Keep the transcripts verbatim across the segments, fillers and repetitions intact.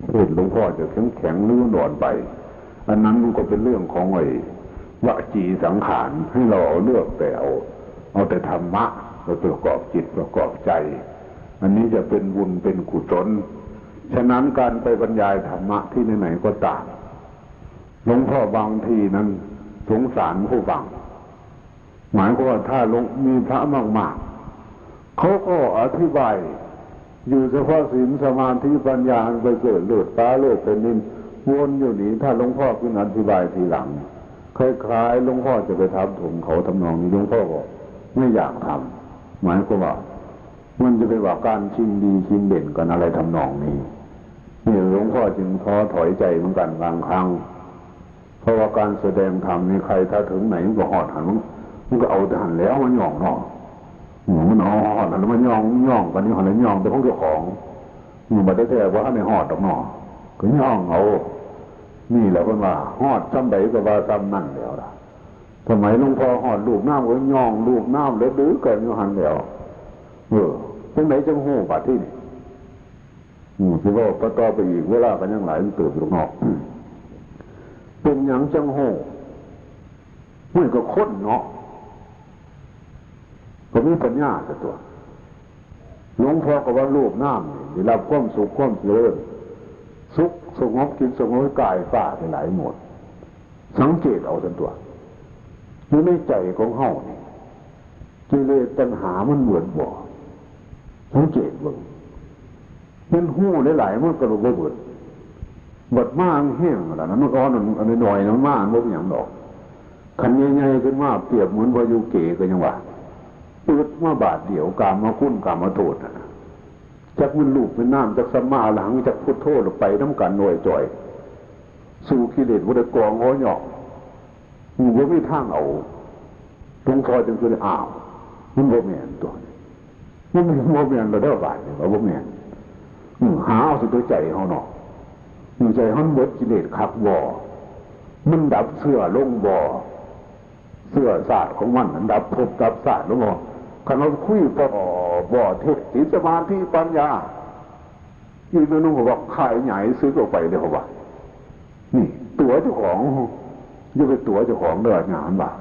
เทศน์หลวงพ่อจะแข็งแข็งหรืออ่อนไป อันนั้นมันก็เป็นเรื่องของไอ้วจีสังขาร ให้เราเอาเลือกแต่เอา เอาแต่ธรรมะไปประกอบจิตประกอบใจ อันนี้จะเป็นบุญเป็นกุศล ฉะนั้นการไปบรรยายธรรมะที่ไหนๆก็ตาม หลวงพ่อบางทีนั้นสงสารผู้ฟัง หมายความว่าถ้าหลวงมีพระมากๆ เขาก็อธิบายอยู่เฉพาะศีลสมาธิปัญญาอันประเสริฐเลิศฟ้าโลกแผ่นดินวนอยู่นี้ ถ้าหลวงพ่อขึ้นอธิบายทีหลัง คล้ายๆหลวงพ่อจะไปทับถมเขาทำนองนี้ หลวงพ่อก็ไม่อยากทำ หมายความว่ามันจะเป็นว่าการชิงดีชิงเด่นกันอะไรทำนองนี้ นี่หลวงพ่อจึงท้อถอยใจเหมือนกันบางครั้ง เพราะว่าการแสดงธรรมนี่ใครถ้าถึงไหนมันก็ฮอดหั้น มันก็เอาแต่หั้นแล้วมันย่องเนาะ อืม มันเอาฮอดหั้นแล้วมันย่อง ย่องกันอยู่หั้นแล้วย่องแต่ของเจ้าของ อืม บัดแท้ๆว่าในฮอดดอกเนาะ ก็ย่องเอา นี่แหละเพิ่นว่าฮอดซ่ำใดก็ว่าซ่ำนั่นแล้วล่ะ สมัยหลวงพ่อฮอดรูปน้ำก็ย่องรูปน้ำแล้วดื้อกันอยู่หั้นแล้ว เออ จังไหนจังฮู้บัดที่นี่ อืม สิเว้าต่อไปอีก เวลาก็ยังหลายเติบอยู่เนาะ เป็นหยังจังฮู้ มันก็คนเนาะ ก็มีปัญญาซะตัว หลวงพ่อก็ว่ารูปน้ำนี่ได้รับความสุขความเจริญ สุขสงบจิตสงบกายฟ้าไปหลายหมด สังเกตเอาซะตัว อยู่ในใจของเฮานี่ กิเลสตัณหามันเบิดบ่ สังเกตเบิ่ง มันฮู้หลายๆ มันก็บ่เบิด บัดมามันแห้งแล้วนะ มันอ่อนอันน้อยๆ มันมามันบ่เป็นหยังดอก คันใหญ่ๆ ขึ้นมาเปรียบเหมือนพายุเกก็ยังว่า ปืดมาบาดเดียว กามคุณกามโทษน่ะ จักมันรูปเป็นนาม จักสัมมาอรหัง จักพุทโธลงไปนำกันหน่วยจ่อย สู้กิเลสบ่ได้กองหอยอก อืม บ่มีทางเอา หลวงพ่อจึงคืออ้าว มันบ่แม่นตัวนี้ มันบ่แม่นแล้วเด้อบาดนี้ว่าบ่แม่น อืม หาเอาสุดตัวใจเฮาเนาะ อืม ใจเฮามันเบิดกิเลสคักบ่ มันดับเชื้อลงบ่ เชื้อชาติของมันดับภพดับชาติลงบ่ คันเฮาคุยบ่ บ่เทศน์ศีลสมาธิปัญญา อีกหน่อยหนึ่งเขาบอกขายใหญ่ซื้อก็ไปเลยเขาว่า นี่ตั๋วเจ้าของ อย่าไปตั๋วเจ้าของเด้อ งานบาป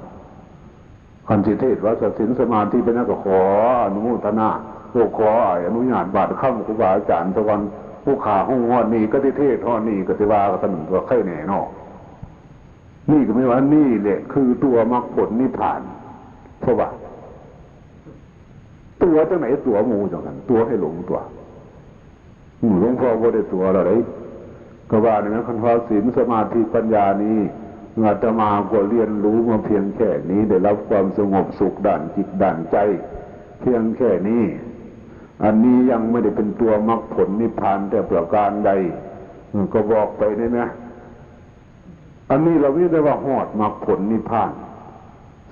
คันสิเทศน์ว่าศีลสมาธิเป็นหยังก็ขออนุโมทนา โอ้ ขออนุญาตบาดคำครูบาอาจารย์ตะวัน ผู้ข้าห้องฮอดนี่ก็สิเทศน์ฮอดนี่ก็สิว่ากันตัวไข่แน่เนาะ นี่ก็ไม่ว่านี่แหละคือตัวมรรคผลนิพพาน เพราะว่า ตั๋วจังไหนตั๋วหมู่จังซั่น ตั๋วให้หลงตั๋ว อืม หลวงพ่อบ่ได้ตั๋วเราได๋ ก็ว่านี่นะ คันว่าศีลสมาธิปัญญานี้ อาตมาก็เรียนรู้มาเพียงแค่นี้ ได้รับความสงบสุขด้านจิตด้านใจ เพียงแค่นี้ อันนี้ยังไม่ได้เป็นตัวมรรคผลนิพพานแต่ประการใด อืม ก็บอกไปนี่นะ อันนี้เราไม่ได้ว่าฮอดมรรคผลนิพพาน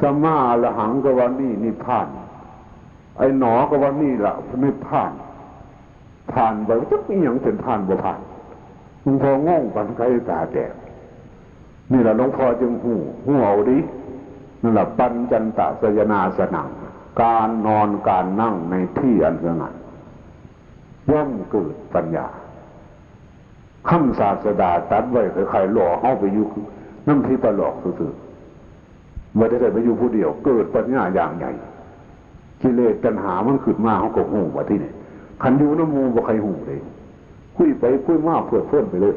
สัมมาอรหังก็ว่านี่นิพพาน ไอ้หนอก็ว่านี่ละนิพพาน ผ่านไปจักอีหยังเป็นผ่านบ่ผ่าน หลวงพ่องงปานไก่ตาแตก นี่แหละหลวงพ่อจึงฮู้ ฮู้เอาดิ นั่นแหละปัญจันตะสยนาสนัง การนอนการนั่งในที่อันสงัด ย่อมเกิดปัญญา คำศาสดาตรัสไว้คล้ายๆหล่อเฮาไปอยู่นำผีปลอกซื่อๆ บ่ได้ไปอยู่ผู้เดียว เกิดปัญญาอย่างใหญ่ กิเลสตัณหามันขึ้นมา เฮาก็ฮู้ว่าที่นี่ คันอยู่นำหมู่บ่ใครฮู้เลย คุยไปคุยมาเพลิดเพลินไปเลย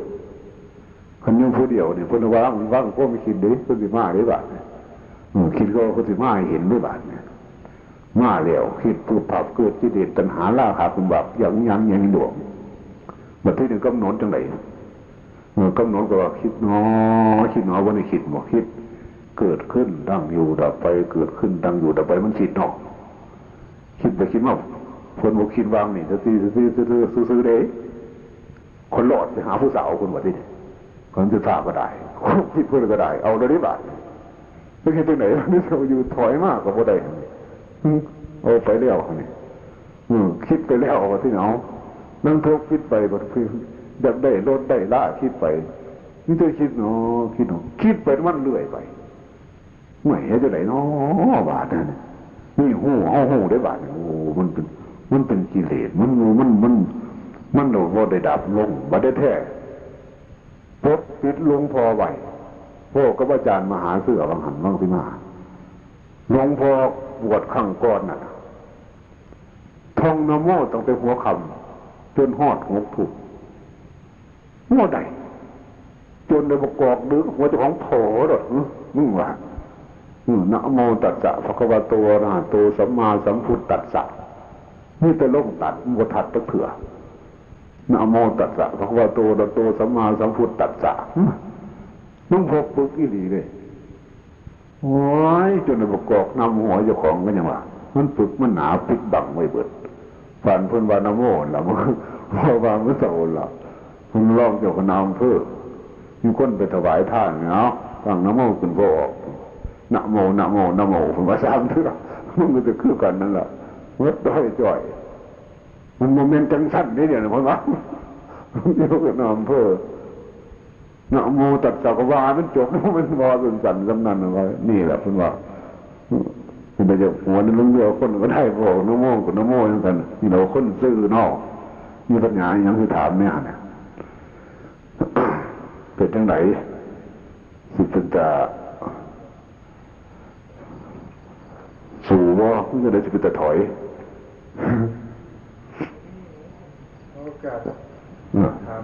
คันอยู่ผู้เดียวนี่ เพิ่นว่าระวังความคิดเด้ เพิ่นสิมาเด้บาดนี้ เออ คิดก็เพิ่นสิมาให้เห็นเด้บาดนี้ มาแล้วคิดปุ๊บปั๊บเกิดกิเลสตัณหาราคะความอยาก อยากหยัง อยากหลวง บัดทีนี้กำหนดจังได๋ เออ กำหนดก็ว่าคิดหนอ คิดหนอ บ่ได้คิดบ่ คิด เกิดขึ้นตั้งอยู่ดับไป เกิดขึ้นตั้งอยู่ดับไป มันคิดเนาะ คิดไปคิดมา เพิ่นบ่คิดวางนี่ ซื่อๆ ซื่อๆ ซื่อๆ เด้ คนรอดไปหาผู้สาวคนบัดนี้ คนจะทราบก็ได้ คิดเพิ่นก็ได้ เอาเลยบาดนี้ เป็นเฮ็ดจังได๋ นี่เจ้าอยู่ถอยมาก็บ่ได้ อืม เอาไปแล้วนี่ อืม คิดไปแล้วว่าที่เอา นั่งทบคิดไปบัดคืออยากได้รถได้ลาคิดไป นี่เจ้าคิดเนาะ คิดเนาะ คิดไปมันเรื่อยไป ไม่เฮ็ดจังได๋เนาะบาดนั้น นี่ฮู้ เฮาฮู้ได้บาดนี้ โอ้ มันเป็น มันเป็นกิเลส มัน มัน มัน มันบ่ได้ดับลง บัดแท้ ปกปิดหลวงพ่อไว้ พ่อกับอาจารย์มหาเสือวังหันวังสิมา หลวงพ่อบวชครั้งก่อนน่ะ ท่องนะโมตั้งแต่หัวค่ำจนฮอดหกทุ่ม บ่ได้ จนได้ประกอบดึกหัวเจ้าของโผล่ดอก หึ มึงว่า หึ นะโมตัสสะภะคะวะโตอะระหะโตสัมมาสัมพุทธัสสะ มีแต่ลงตัด มันบ่ทัดจักเทื่อ นะโมตัสสะภะคะวะโตอะระหะโตสัมมาสัมพุทธัสสะ หึ หลวงพ่อปึกอีหลีเด้ โอ้ย จนได้ประกอบนำหัวเจ้าของก็ยังว่า มันปึกมันหนาปิดบังไว้เบิด ปานเพิ่นว่านะโมล่ะ เพราะว่ามันเศร้าล่ะ เพิ่นร้องเจ้าคณะอำเภอ มีคนไปถวายทานเนาะ ตั้งนะโมขึ้นบ่ออก นะโม นะโม นะโม เพิ่นว่าสามเทื่อ มันก็จะคือกันนั่นล่ะ หมดจ้อยจ้อย มันบ่แม่นจังซั่นเด้ เดี๋ยวนี้เพิ่นว่า เจ้าคณะอำเภอ นะโมตัสสะก็ว่ามันจบ มันว่าสั้นๆ ส่ำนั้นว่า นี่แหละเพิ่นว่า เพิ่นจะหัวในลุงเดียวคนก็ได้ บอกนะโมก็นะโมจังซั่น นี่เราคนซื่อเนาะ มีปัญหาอิหยังสิถามแม่เนี่ย เป็นจังได๋ สิเป็นตาสู้บ่ มันจังได๋สิเป็นตาถอย โอกาส เออ ถาม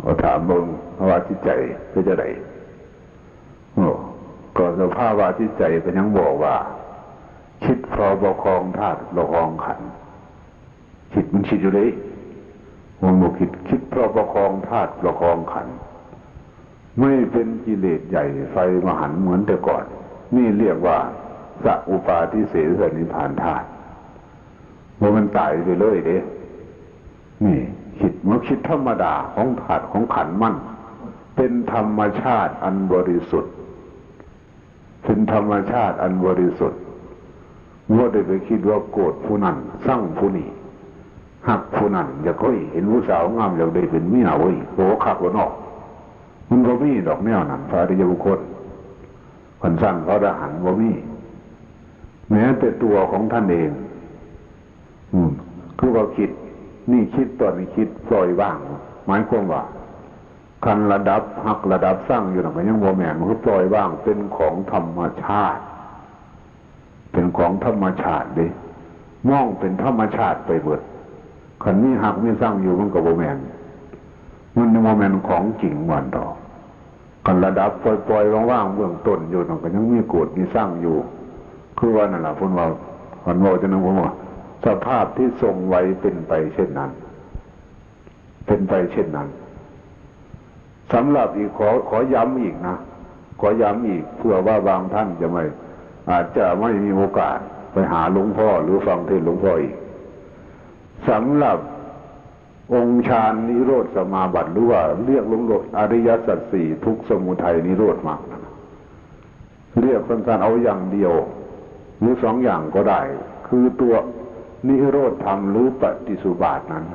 เอาถามเบิ่ง ภาวะจิตใจเป็นจังได๋ โอ้ ก็สภาวะจิตใจก็ยังบอกว่า คิดเพราะบ่ครองธาตุบ่ครองขันธ์ คิดมันคิดอยู่เด้ มันบ่คิด คิดเพราะประคองธาตุประคองขันธ์ ไม่เป็นกิเลสใหญ่ไฟมหันต์เหมือนแต่ก่อน นี่เรียกว่าสะอุปาทิเสสนิพพานธาตุ บ่แม่นตายไปเลยเด้ นี่คิด มันคิดธรรมดาของธาตุของขันธ์มัน เป็นธรรมชาติอันบริสุทธิ์ เป็นธรรมชาติอันบริสุทธิ์ บ่ได้ไปคิดว่าโกรธผู้นั้น ซังผู้นี้ ฮักผู้นั้น อยาก เฮ้ย เห็นผู้สาวงามอยากได้เป็นเมียเว้ย โอ้ คักบ่เนาะ มันบ่มีดอกแนวนั้น พระอริยบุคคล คันซั้นพระอรหันต์บ่มี แม้แต่ตัวของท่านเอง อืม คือว่าคิด นี่คิดตอนนี้คิดปล่อยวาง หมายความว่า คันระดับฮักระดับซังอยู่นั่นก็ยังบ่แม่น มันคือปล่อยวาง เป็นของธรรมชาติ เป็นของธรรมชาติเด้ มองเป็นธรรมชาติไปเบิด คันมีฮักมีซังอยู่มันก็บ่แม่น มันยังบ่แม่นของจริงว่าซั่นดอก คันระดับปล่อยๆ ว่างๆ เบื้องต้นอยู่นั่นก็ยังมีโกรธมีซังอยู่ คือว่านั่นล่ะ เพิ่นว่า เพิ่นเว้าจั่งนั้น ผมว่า สภาพที่ทรงไว้เป็นไปเช่นนั้น เป็นไปเช่นนั้น สำหรับอีก ขอ ขอย้ำอีกนะ ขอย้ำอีก เผื่อว่าบางท่านจะไม่ อาจจะไม่มีโอกาสไปหาหลวงพ่อหรือฟังเทศน์หลวงพ่ออีก สำหรับองค์ฌานนิโรธสมาบัติ หรือว่าเรียกรวมๆ อริยสัจสี่ ทุกข์ สมุทัย นิโรธมรรคนะ เรียกสั้นๆ เอาอย่างเดียว หรือสองอย่างก็ได้ คือตัวนิโรธธรรมหรือปฏิสุบาทนั้น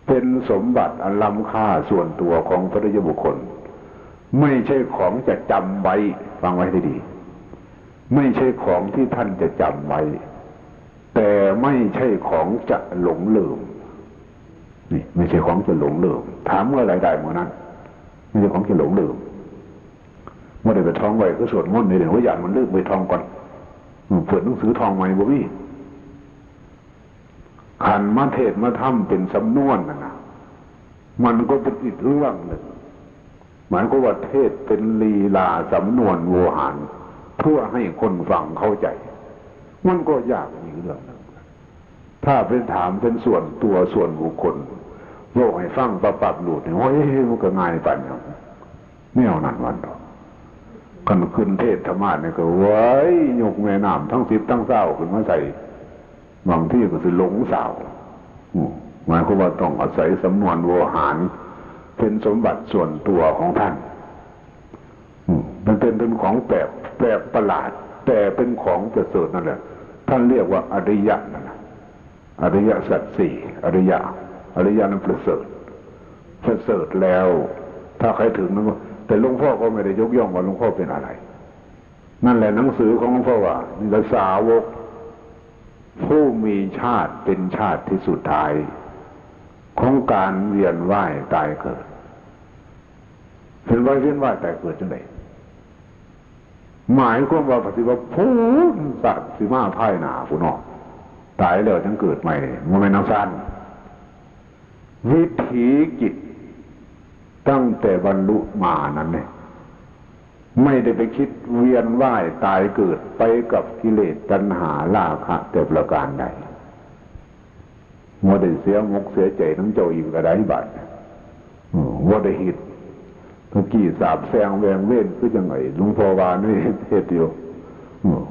เป็นสมบัติอันล้ำค่าส่วนตัวของพระอริยบุคคล ไม่ใช่ของจะจำไว้ ฟังไว้ให้ดี ไม่ใช่ของที่ท่านจะจำไว้ แต่ไม่ใช่ของจะหลงลืม นี่ไม่ใช่ของจะหลงลืม ถามเมื่อไหร่ได้เมื่อนั้น ไม่ใช่ของจะหลงลืม บ่ได้ไปท่องไว้ คือสวดมนต์นี่เด้ ว่าย้านมันลืม ไปท่องก่อน อืม เปิดหนังสือท่องใหม่บ่มี คันมาเทศน์มาธรรมเป็นสำนวนน่ะนะ มันก็เป็นอีกเรื่องหนึ่ง หมายความว่าเทศน์เป็นลีลาสำนวนโวหาร เพื่อให้คนฟังเข้าใจ มันก็ยากอีกเรื่องหนึ่ง ถ้าไปถามเป็นส่วนตัวส่วนบุคคล เว้าให้ฟังปั๊บๆ โลดนี่ โอ้ย มันก็ง่ายปานนั้น แนวนั้นว่าดอก คันขึ้นเทศน์ธรรมะนี่ก็ เว้ย ยกแม่น้ำทั้งสิบทั้งซาวขึ้นมาใส่ บางทีก็สิหลงซาว อืม หมายความว่าต้องอาศัยสำนวนโวหาร เป็นสมบัติส่วนตัวของท่าน อืม มันเป็น เป็นของแปลก แปลกประหลาด แต่เป็นของประเสริฐนั่นแหละ ท่านเรียกว่าอริยะนั่นนะ อริยสัจสี่ อริยะ อริยะนั้นประเสริฐ ประเสริฐแล้ว ถ้าใครถึงนั้นก็ แต่หลวงพ่อก็ไม่ได้ยกย่องว่าหลวงพ่อเป็นอะไร นั่นแหละหนังสือของหลวงพ่อว่า นี่แหละสาวก ผู้มีชาติเป็นชาติที่สุดท้าย ของ การเวียนว่ายตายเกิด เป็นว่ายเวียนว่ายตายเกิดจังได๋ หมายความว่าปฏิบัติพูนสัตว์สิมาภายหน้าผู้นอก ตายแล้วจังเกิดใหม่นี่บ่แม่นจังซั่น วิถีจิตตั้งแต่บรรลุมานั้นเนี่ย ไม่ได้ไปคิดเวียนว่ายตายเกิดไปกับกิเลสตัณหาราคะแต่ประการใด บ่ได้เสียมกเสียใจนำเจ้าอีกก็ได้บัด อืม บ่ได้เฮ็ด ตะกี้สาบแซงแวงเวรคือจังไอ้หลวงพ่อว่านี่เฮ็ดอยู่ อืม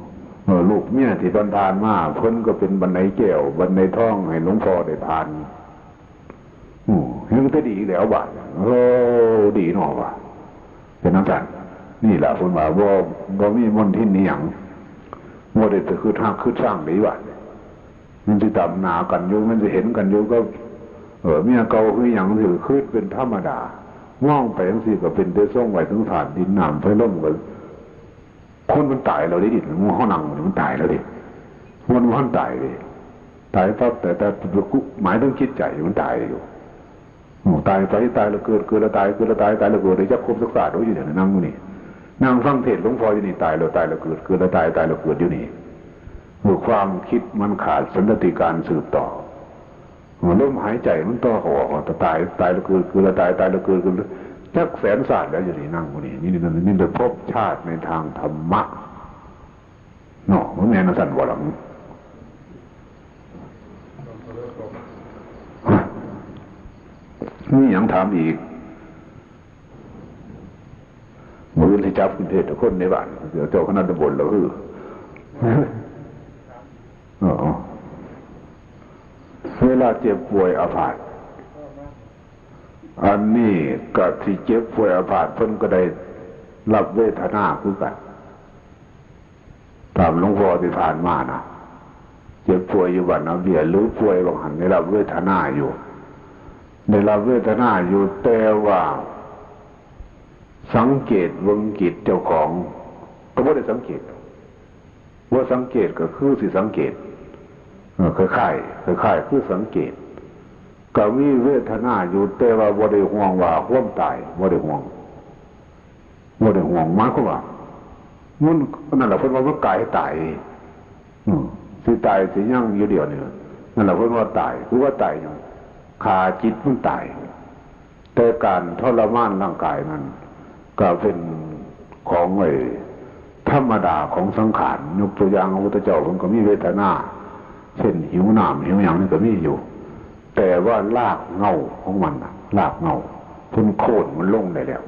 เออ ลูกเมียที่ผ่านๆมา เพิ่นก็เป็นบันไดแก้วบันไดทองให้หลวงพ่อได้ผ่าน อืม ยังแต่ดีแล้วบัด เออ ดีเนาะว่า เป็นจังซั่น นี่ล่ะเพิ่นว่าบ่ บ่มีมลทินอีหยัง บ่ได้ไปคิดฮักคิดชังเด้บัด มันสิตำหน้ากันอยู่ มันสิเห็นกันอยู่กับ เออ เมียเก่าคือหยัง สิคิดเป็นธรรมดา มองไปจังซี่ก็เป็นแต่ทรงไว้ถึงธาตุดินน้ำไฟลม ก็ คนมันตายแล้วเด้ เฮานั่งอยู่นี่มันตายแล้วเด้ คนมันตายเด้ ตายปั๊บ แต่ แต่หมายถึงจิตใจมันตายอยู่ อืม ตายไป ตายแล้วเกิด เกิดแล้วตาย เกิดแล้วตาย ตายแล้วเกิด ได้จักครบจักชาติ โอ้ย อยู่อย่างนั้นนั่งอยู่นี่ นั่งฟังเทศน์หลวงพ่ออยู่นี่ ตายแล้ว ตายแล้วเกิด เกิดแล้วตาย ตายแล้วเกิดอยู่นี่ เมื่อความคิดมันขาดสันตติการสืบต่อ เมื่อลมหายใจมันต่อเข้าออก ตาย ตายแล้วเกิด เกิดแล้วตาย ตายแล้วเกิด เกิดแล้ว จักแสนชาติแล้วอยู่นี่นั่งอยู่นี่ นี่ นี่ นี่ นี่ภพชาติในทางธรรมะ เนาะ มันแม่นจั่งซั่นบ่ล่ะ มีหยังถามอีก มื้ออื่นสิจับขึ้นเทศน์ทุกคนในบ้าน เดี๋ยวเจ้าคณะตำบลแล้วคือ เออ เวลาเจ็บป่วยอาพาธ อันนี้ก็สิเจ็บป่วยอาพาธ เพิ่นก็ได้รับเวทนาคือกัน ตามหลวงพ่อที่ผ่านมานะ เจ็บป่วยอยู่บ้านนาเบี้ย หรือป่วยบางหันได้รับเวทนาอยู่ ได้รับเวทนาอยู่ แต่ว่าสังเกตเบิ่งจิตเจ้าของ ก็บ่ได้สังเกต บ่สังเกตก็คือสิสังเกต เออ คล้ายๆ คล้ายๆ คือสังเกต ก็มีเวทนาอยู่ แต่ว่าบ่ได้ห่วงว่าความตาย บ่ได้ห่วง บ่ได้ห่วง หมายความว่า มัน นั่นแหละเพิ่นว่ามันกายตาย อืม สิตายสิยังอยู่เดียวนี่ นั่นแหละเพิ่นว่าตาย คือว่าตายหยัง ฆ่าจิตมันตาย แต่การทรมานร่างกายนั้น ก็เป็นของไอ้ธรรมดาของสังขาร ยกตัวอย่างพระพุทธเจ้าเพิ่นก็มีเวทนา เช่นหิวน้ำหิวหยังนี่ก็มีอยู่ แต่ว่ารากเหง้าของมันน่ะ รากเหง้า เพิ่นโค่นมันลงได้แล้ว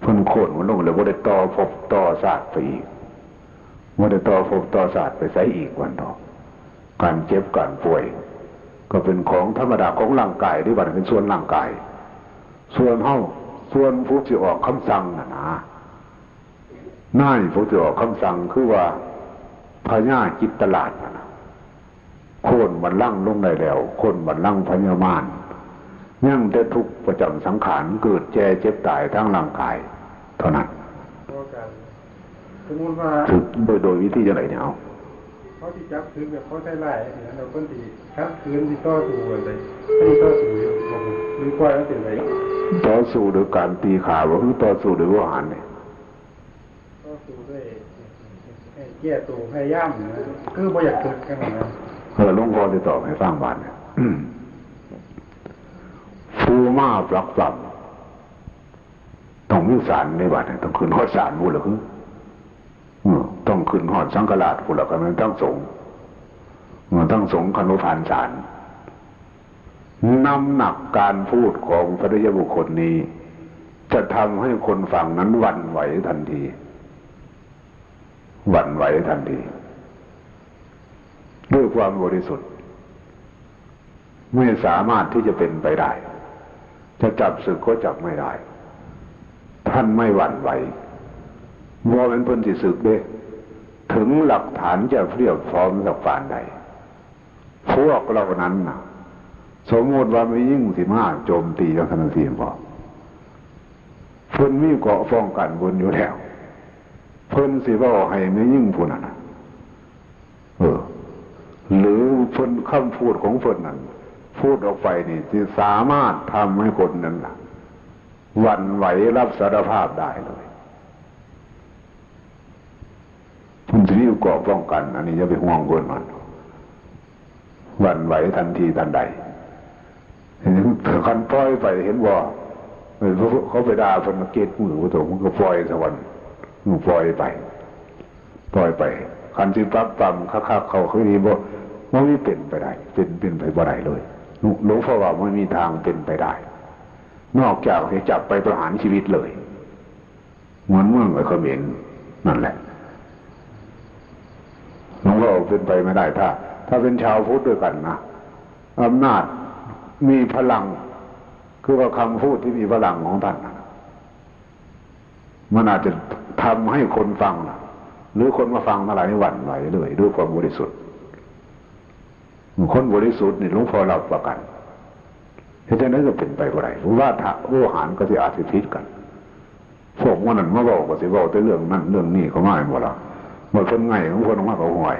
เพิ่นโค่นมันลงแล้วบ่ได้ต่อภพต่อชาติไปอีก บ่ได้ต่อภพต่อชาติไปไสอีกว่าซั่นเถาะ การเจ็บการป่วย ก็เป็นของธรรมดาของร่างกายเด้ บัดนี้เป็นส่วนร่างกาย ส่วนเฮา ส่วนผู้สิออกคำสั่งน่ะนะ นายผู้สิออกคำสั่งคือว่าพญาจิตตราชน่ะนะ โค่นบัลลังก์ลงได้แล้ว โค่นบัลลังก์พญามาร ยังแต่ทุกข์ประจำสังขาร เกิดแก่เจ็บตายทางร่างกายเท่านั้น เพราะการ สมมุติว่า ถืกโดย โดยวิธีจั่งใดเนี่ย เอา เขาสิจับถืกแบบเขาใช้ไล่จังซี้นะ แล้วเพิ่นสิขัดขืน สิต่อสู้กันไป เพิ่นสิต่อสู้อยู่บ่ หรือปล่อยมันเป็นไป ต่อสู้โดยการตีฆ่าบ่ คือต่อสู้โดยบ่หันนี่ ต่อสู้ด้วย ให้แก้ตัว พยายามนะ คือบ่อยากเกิดจังนั้นนะ เออ หลวงพ่อสิตอบให้ฟังบาดเนี่ย ผู้มาปรักปรำ ต้องมีศาลในบัดเนี่ย ต้องขึ้นฮอดศาลพู้นล่ะคือ เออ ต้องขึ้นฮอดสังฆราชพู้นล่ะ คันแม่นทางสงฆ์ เออ ทางสงฆ์คันบ่ผ่านศาล น้ำหนักการพูดของพระอริยบุคคลนี้ จะทำให้คนฟังนั้นหวั่นไหวทันที หวั่นไหวทันที ด้วยความบริสุทธิ์ ไม่สามารถที่จะเป็นไปได้ จะจับสึกก็จับไม่ได้ ท่านไม่หวั่นไหว บ่แม่นเพิ่นสิสึกเด้ ถึงหลักฐานจะเพียบพร้อมสักปานใด พวกเหล่านั้นน่ะ สมมุติว่าแม่ญิงสิมาโจมตีจังซั่นจังซี้บ่ เพิ่นมีเกราะป้องกันเพิ่นอยู่แล้ว เพิ่นสิเว้าให้แม่ญิงผู้นั้นน่ะ เออ หรือเพิ่น คำพูดของเพิ่นนั้น พูดออกไปนี่จะสามารถทำให้คนนั้นน่ะหวั่นไหวรับสารภาพได้เลย มันจะมีเกราะป้องกัน อันนี้อย่าไปห่วงคนมันหวั่นไหวทันทีทันใด คันปล่อยไปเห็นบ่ เขาไปด่าเพิ่นมาเกตมือบ่ตรงมันก็ปล่อยสะก่อน มันปล่อยไป ปล่อยไป คันสิปรับปรามคักๆ เขาคือดีบ่ มันมีเป็นไปได้ เป็น เป็นไปบ่ได้เลย หลวงพ่อว่ามันมีทางเป็นไปได้ นอกจากจะจับไปประหารชีวิตเลย เหมือนเมืองไอ้เขมรนั่นแหละ หลวงพ่อเป็นไปไม่ได้ ถ้า ถ้าเป็นชาวพุทธด้วยกันนะ อำนาจมีพลัง คือว่าคำพูดที่มีพลังของท่านนะ มันอาจจะทำให้คนฟังนะ หรือคนมาฟังทั้งหลายนี่หวั่นไหวเลยด้วยความบริสุทธิ์ คนบริสุทธิ์นี่หลวงพ่อรับประกัน เฮ็ดจั่งใดก็เป็นไปบ่ได้ ว่าทะโวหารก็สิอาจสิผิดกัน พวกมันนั่นมาเว้าก็สิเว้าแต่เรื่องนั้นเรื่องนี้เข้ามาแม่นบ่ล่ะ บ่เพิ่นไงของเพิ่นออกมาก็ห่วย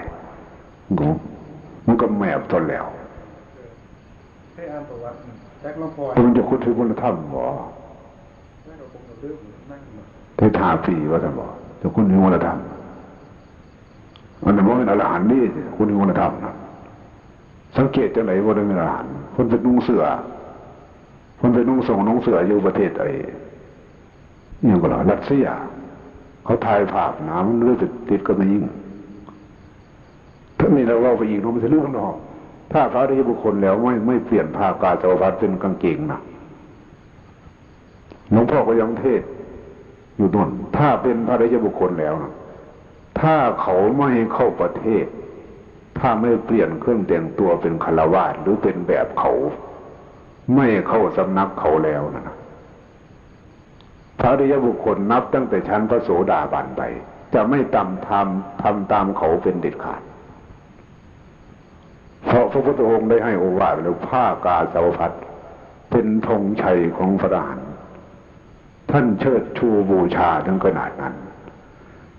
มันก็แมบทนแล้ว เคยอ่านประวัติ จักหลวงพ่อ เพิ่นจะคุดถือคุณธรรมบ่ แล้วก็ผมก็ลืมนั่งมา ได้ห้าปีว่าซั่นบ่ เจ้าคุณถือคุณธรรม อันนั้นบ่แม่นอรหันต์นี่ คุณถือคุณธรรมนะ สังเกตจังได๋บ่ได้เป็นอรหันต์ เพิ่นไปนุ่งเสื้อ เพิ่นไปนุ่งส่งนุ่งเสื้ออยู่ประเทศไอ้ อิหยังก็ล่ะ รัสเซีย เขาถ่ายภาพนะ มันเลยไปติดกับแม่หญิง ถ้านี่เราเว้าไปอีกเนาะ มันสิลืมเนาะ ถ้าพระอริยบุคคลแล้วไม่ ไม่เปลี่ยนผ้ากาสาวพัสตร์เป็นกางเกงนะ หลวงพ่อก็ยังเทศน์อยู่โน่น ถ้าเป็นพระอริยบุคคลแล้วนะ ถ้าเขาไม่ให้เข้าประเทศ ถ้าไม่เปลี่ยนเครื่องแต่งตัวเป็นฆราวาสหรือเป็นแบบเขา ไม่เข้าสำนักเขาแล้วนะ พระอริยบุคคลนับตั้งแต่ชั้นพระโสดาบันไป จะไม่ตามทำ ทำตามเขาเป็นเด็ดขาด เพราะพระพุทธองค์ได้ให้โอวาทแล้ว ผ้ากาสาวพัสตร์เป็นธงชัยของพระอรหันต์ ท่านเชิดชูบูชาถึงขนาดนั้น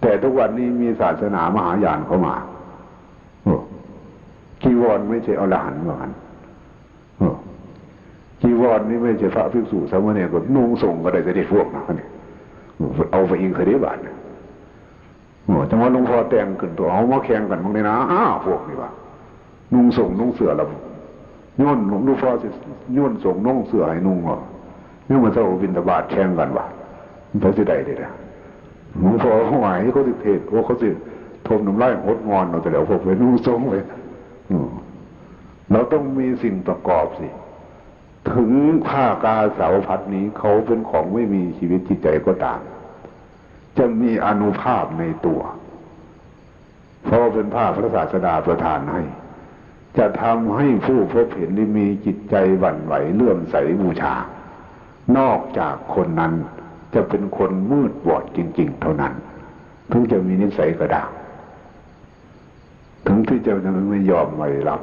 แต่ทุกวันนี้มีศาสนามหายานเข้ามา โอ้ จีวรไม่ใช่อรหันต์ว่างั้น โอ้ จีวรนี่ไม่ใช่พระภิกษุสามเณรก็นุ่งส่งก็ได้แต่เด็กพวกนั้นเนี่ย เอาไปอีกเสียเด้บาดเนี่ย โอ้ จังว่าหลวงพ่อแต่งขึ้นตัว เอามาแข่งกันมึงนี่นะ อ้าว พวกนี้ว่า นุ่งส่งนุ่งเสื้อแล้ว โยนหลวงพ่อสิโยนส่งนุ่งเสื้อให้นุ่งเหรอ เนี่ยมันเจ้าบิณฑบาตแข่งกันวะ มันไปสิได้เด้อ หลวงพ่อห่วยเขาสิเทศน์ โอ้ เขาสิทมน้ำลายหดงอนเอาแต่แล้ว พวกไปนุ่งส่งไป อืม เราต้องมีสิ่งประกอบสิ ถึงผ้ากาสาวพัสตร์นี้เขาเป็นของไม่มีชีวิตจิตใจก็ตาม จะมีอานุภาพในตัว เพราะเป็นผ้าพระศาสดาประทานให้ จะทำให้ผู้พบเห็นได้มีจิตใจหวั่นไหวเลื่อมใสบูชา นอกจากคนนั้นจะเป็นคนมืดบอดจริงๆ เท่านั้น ถึงจะมีนิสัยกระด้าง ถึงที่จะไม่ยอมไม่รับ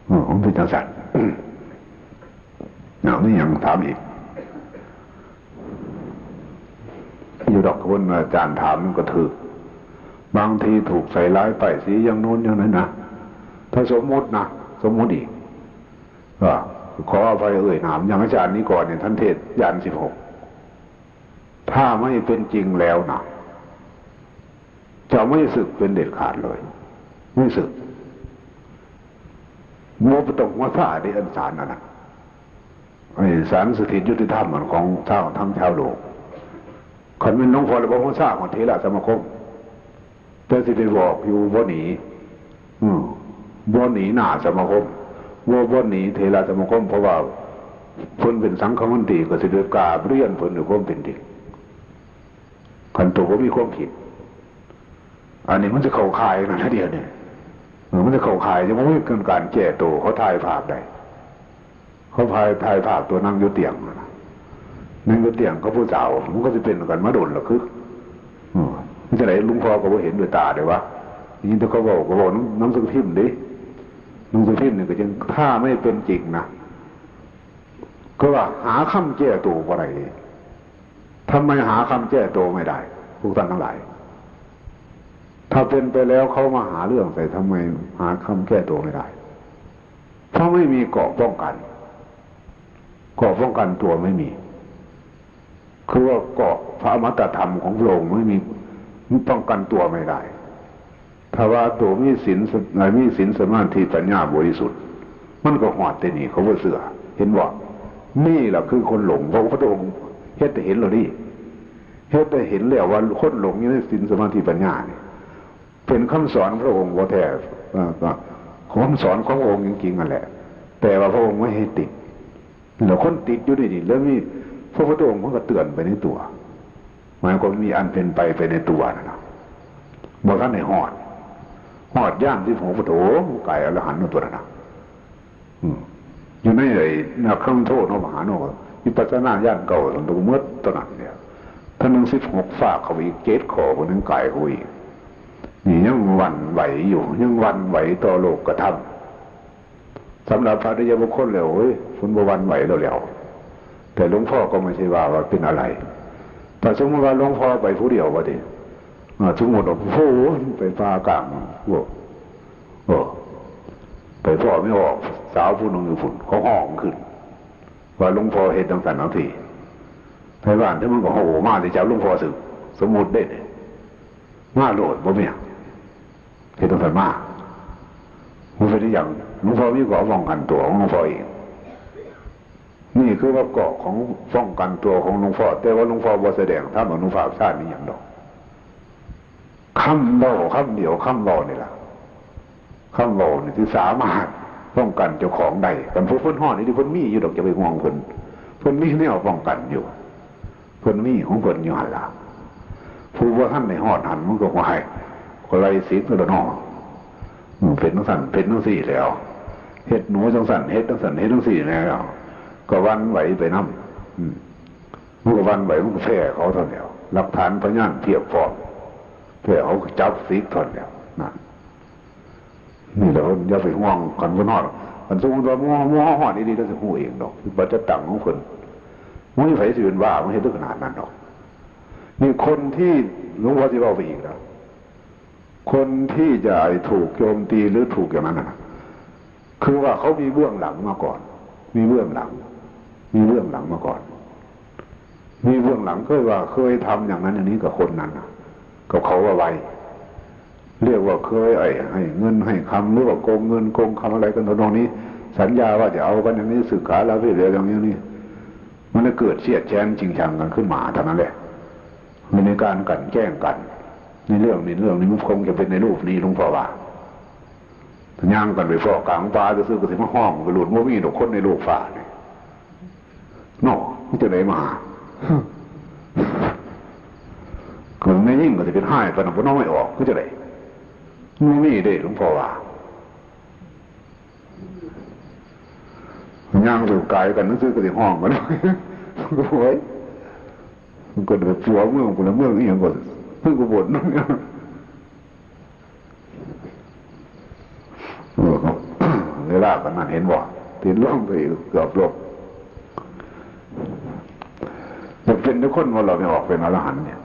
เออ มันเป็นจังซั่น เอา มีหยังถามอีก อยู่ดอก คนอาจารย์ถามมันก็ถืก บางทีถูกใส่ร้ายป้ายสีอย่างโน้นอย่างนั้นนะ ถ้าสมมุตินะ สมมุติอีก ก็ขออภัยเอ่ยนาม อย่างอาจารย์นิกรเนี่ย ท่านเทศน์ญาณสิบหก ถ้าไม่เป็นจริงแล้วนะ จะไม่สึกเป็นเด็ดขาดเลย ไม่สึก บ่ต้องหัวซ่าเด้ อันศาลนั่นน่ะ ไอ้ศาลสถิตยุติธรรมอันของชาว ทั้งชาวโลก คันแม่นหลวงพ่อแล้วบ่หัวซ่าของเถรสมาคม แต่สิไปบอกอยู่บ่หนี อืม บ่หนีหน้าสมาคม บ่ บ่หนีเถรสมาคม เพราะว่าเพิ่นเป็นสังฆมนตรี ก็สิไปกราบเรียนเพิ่นด้วยความเป็นจริง คันตัวบ่มีความคิด อันนี้มันจะเข้าข่ายนั่นนะเดียวนี่ เออ มันจะเข้าข่าย จะบ่มีการแก้ตัว เขาถ่ายภาพได้ เขาถ่าย ถ่ายภาพตัวนั่งอยู่เตียงนั่นน่ะ นั่งอยู่เตียงกับผู้สาว มันก็สิเป็นกันมาโดนละคือ อืม มันจะไหนหลวงพ่อก็บ่เห็นด้วยตาเด้วะ ได้ยินแต่เขาเว้า ก็เว้าหนัง หนังสือพิมพ์เด้ หนังสือพิมพ์นี่ก็ยัง ถ้าไม่เป็นจริงนะ ก็ว่าหาคำแก้ตัวบ่ได้ ทำไมหาคำแก้ตัวไม่ได้ พวกท่านทั้งหลาย ถ้าเป็นไปแล้วเขามาหาเรื่องใส่ ทำไมหาคำแก้ตัวไม่ได้ เพราะไม่มีเกราะป้องกัน เกราะป้องกันตัวไม่มี คือว่าเกราะพระอมตะธรรมของพระองค์ไม่มี มันป้องกันตัวไม่ได้ ถ้าว่าตัวมีศีล มีศีลสมาธิปัญญาบริสุทธิ์ มันก็ฮอดแต่นี่ เขาบ่เชื่อ เห็นบ่ นี่แหละคือคนหลง พระพุทธองค์เฮ็ดให้เห็นแล้วนี่ เฮ็ดให้เห็นแล้วว่าคนหลงอยู่ในศีลสมาธิปัญญานี่ เป็นคำสอนพระองค์บ่แท้ เอ่อ ก็คำสอนของพระองค์จริงๆนั่นแหละ แต่ว่าพระองค์ไม่ให้ติด แล้วคนติดอยู่นี่นี่ แล้วมีพระพุทธองค์มันก็เตือนไปในตัว หมายความมีอันเป็นไปไปในตัวนั่นนะ บ่ทันได้ฮอด ฮอดญาณสิบหกพุทโธ กายอรหันต์นั่นตัวนั้นนะ อืม อยู่ในไอ้นาครั้งโทษเนาะ มหาโน วิปัสสนาญาณเก่า สมบูรณ์หมดตัวนั้นเนี่ย ท่านหนึ่งสิบหกฝากเข้าไปอีก เจ็ดข้อ คนหนึ่งกายเข้าไปอีก นี่ยังหวั่นไหวอยู่ ยังหวั่นไหวต่อโลกธรรม สำหรับพระอริยบุคคลแล้ว โอ้ย คนบ่หวั่นไหวแล้วแหล้ว แต่หลวงพ่อก็ไม่ใช่ว่า ว่าเป็นอะไร แต่สมมติว่าหลวงพ่อไปผู้เดียวว่าดิ อ่า สมมติว่า โอ้โห ไปป่ากลาง โอ้ เออ ไปพ้อแม่ออก สาวผู้หนึ่งอยู่พุ้น เขาฮ้องขึ้น ว่าหลวงพ่อเฮ็ดจังซั่นจังซี่ ไทบ้านที่มันก็โห่มาสิจับหลวงพ่อสึก สมมุติเด้ มาโลด บ่มีหยัง เฮ็ดจังซั่นมา มันเป็นอีหยัง หลวงพ่อมีเกราะป้องกันตัวของหลวงพ่อเอง นี่คือว่าเกราะของป้องกันตัวของหลวงพ่อ แต่ว่าหลวงพ่อบ่แสดงธรรมอนุภาพฌานนี่หยังดอก คำเว้าคำเดียว คำเว้านี่ล่ะ คำเว้านี่ที่สามารถป้องกันเจ้าของได้ คันผู้เพิ่นฮ้อนนี่ที่เพิ่นมีอยู่ดอก อย่าไปห่วงเพิ่น เพิ่นมีแนวป้องกันอยู่ เพิ่นมีของเพิ่นอยู่หั่นล่ะ ผู้บ่ทันได้ฮอดหั่นมันก็บ่ให้ ก็ไล่สิงกันแล้วเนาะ อืม เป็นจังซั่น เป็นจังซี่แล้ว เฮ็ดหนูจังซั่น เฮ็ดจังซั่น เฮ็ดจังซี่แล้ว ก็หวั่นไหวไปนำ อืม มันก็หวั่นไหว มันก็แพ้เขาเท่านั้นแหล้ว หลักฐานพยานเพียบพร้อม แพ้เขาก็จับสิกเท่านั้นแหล้ว นั่น นี่แหละ อย่าไปห่วง คันเพิ่นฮอด คันสมมุติว่าหมู่ หมู่เฮาฮอดอีหลี แล้วสิฮู้เองดอก ว่าจะตั้งของเพิ่น บ่มีไผสิเป็นบ้ามาเฮ็ดถึงขนาดนั้นดอก นี่คนที่ หลวงพ่อสิเว้าไปอีกนะ คนที่จะถูกโจมตีหรือถูกอย่างนั้นน่ะ คือว่าเขามีเบื้องหลังมาก่อน มีเบื้องหลัง มีเบื้องหลังมาก่อน มีเบื้องหลัง เคยว่าเคยทำอย่างนั้นอย่างนี้กับคนนั้นน่ะ กับเขาเอาไว้ เรียกว่าเคยไอ้ให้เงินให้คำ หรือว่าโกงเงินโกงคำอะไรกันทำนองนี้ สัญญาว่าจะเอากันอย่างนี้ สึกขาลาเพศแล้วอย่างนี้นี่ มันเลยเกิดเสียดแค้นชิงชังกันขึ้นมาเท่านั้นแหละ มีในการกลั่นแกล้งกัน ในเรื่องนี้ เรื่องนี้มันคงจะเป็นในรูปนี้ หลวงพ่อว่า ย่างกันไปพ้อกลางป่าซื่อๆ ก็สิมาฮ้องไปหลุด บ่มีดอกคนในโลกฟ้านี่ เนาะ มันจะได้มา ก็แม่ยิ่งก็สิเป็นฮ้ายปานนั้น บ่น้อยออก คือจะได้ บ่มีเด้ หลวงพ่อว่า ย่างสู่กายกันซื่อๆ ก็สิฮ้องกัน โอ้ย มันก็เดือดปัวเมือง คนละเมืองนี่ยังก็ เพิ่งก็บ่น เออ เวลากันนั่นเห็นบ่ ติดลมไปอีกเกือบลบ อยากเป็นทุกคนว่าเราไม่ออกเป็นอรหันต์เนี่ย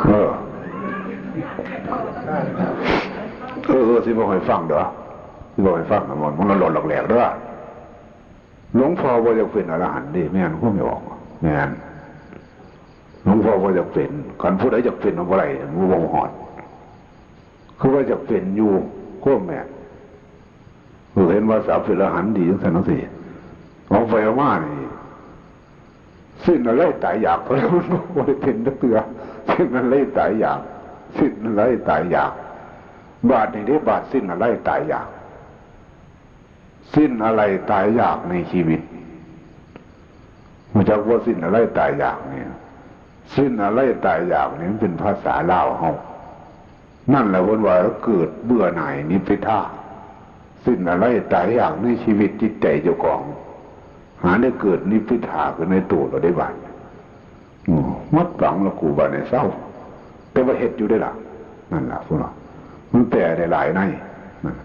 เออ เออ เออ สิบอกให้ฟังเด้อ สิบอกให้ฟังนะ มัน มันหลอนหลอกแหลกเด้อ หลวงพ่อบ่อยากเป็นอรหันต์เด้ แม่นความไม่ออก แม่น หลวงพ่อบ่อยากเป็น คันผู้ใดอยากเป็นมันบ่ได้ มันบ่ฮอด คือว่าอยากเป็นอยู่ ความแม่น เออ เห็นว่าสัพเพอรหันต์ดีจังซั่นจังซี่ เอาไปเอามานี่ สิ้นอะไรตายอยาก เพราะมันบ่ได้เป็นจักเทื่อ สิ้นอะไรตายอยาก สิ้นอะไรตายอยาก บาดนี่เด้ บาดสิ้นอะไรตายอยาก สิ้นอะไรตายอยากในชีวิต รู้จักว่าสิ้นอะไรตายอยากเนี่ย สิ้นอะไรตายอยากนี่มันเป็นภาษาลาวเฮา นั่นแหละเพิ่นว่าเกิดเบื่อหน่ายนิพพิทา สิ้นอะไรตายอยากในชีวิตจิตใจเจ้าของ หาได้เกิดนิพพิทาขึ้นในตัวเราได้บาด อืม หมดหวังละกูบาดเนี่ยเศร้า แต่ว่าเฮ็ดอยู่ได้ล่ะ นั่นล่ะเพิ่นว่า มันแปลได้หลายใน นั่น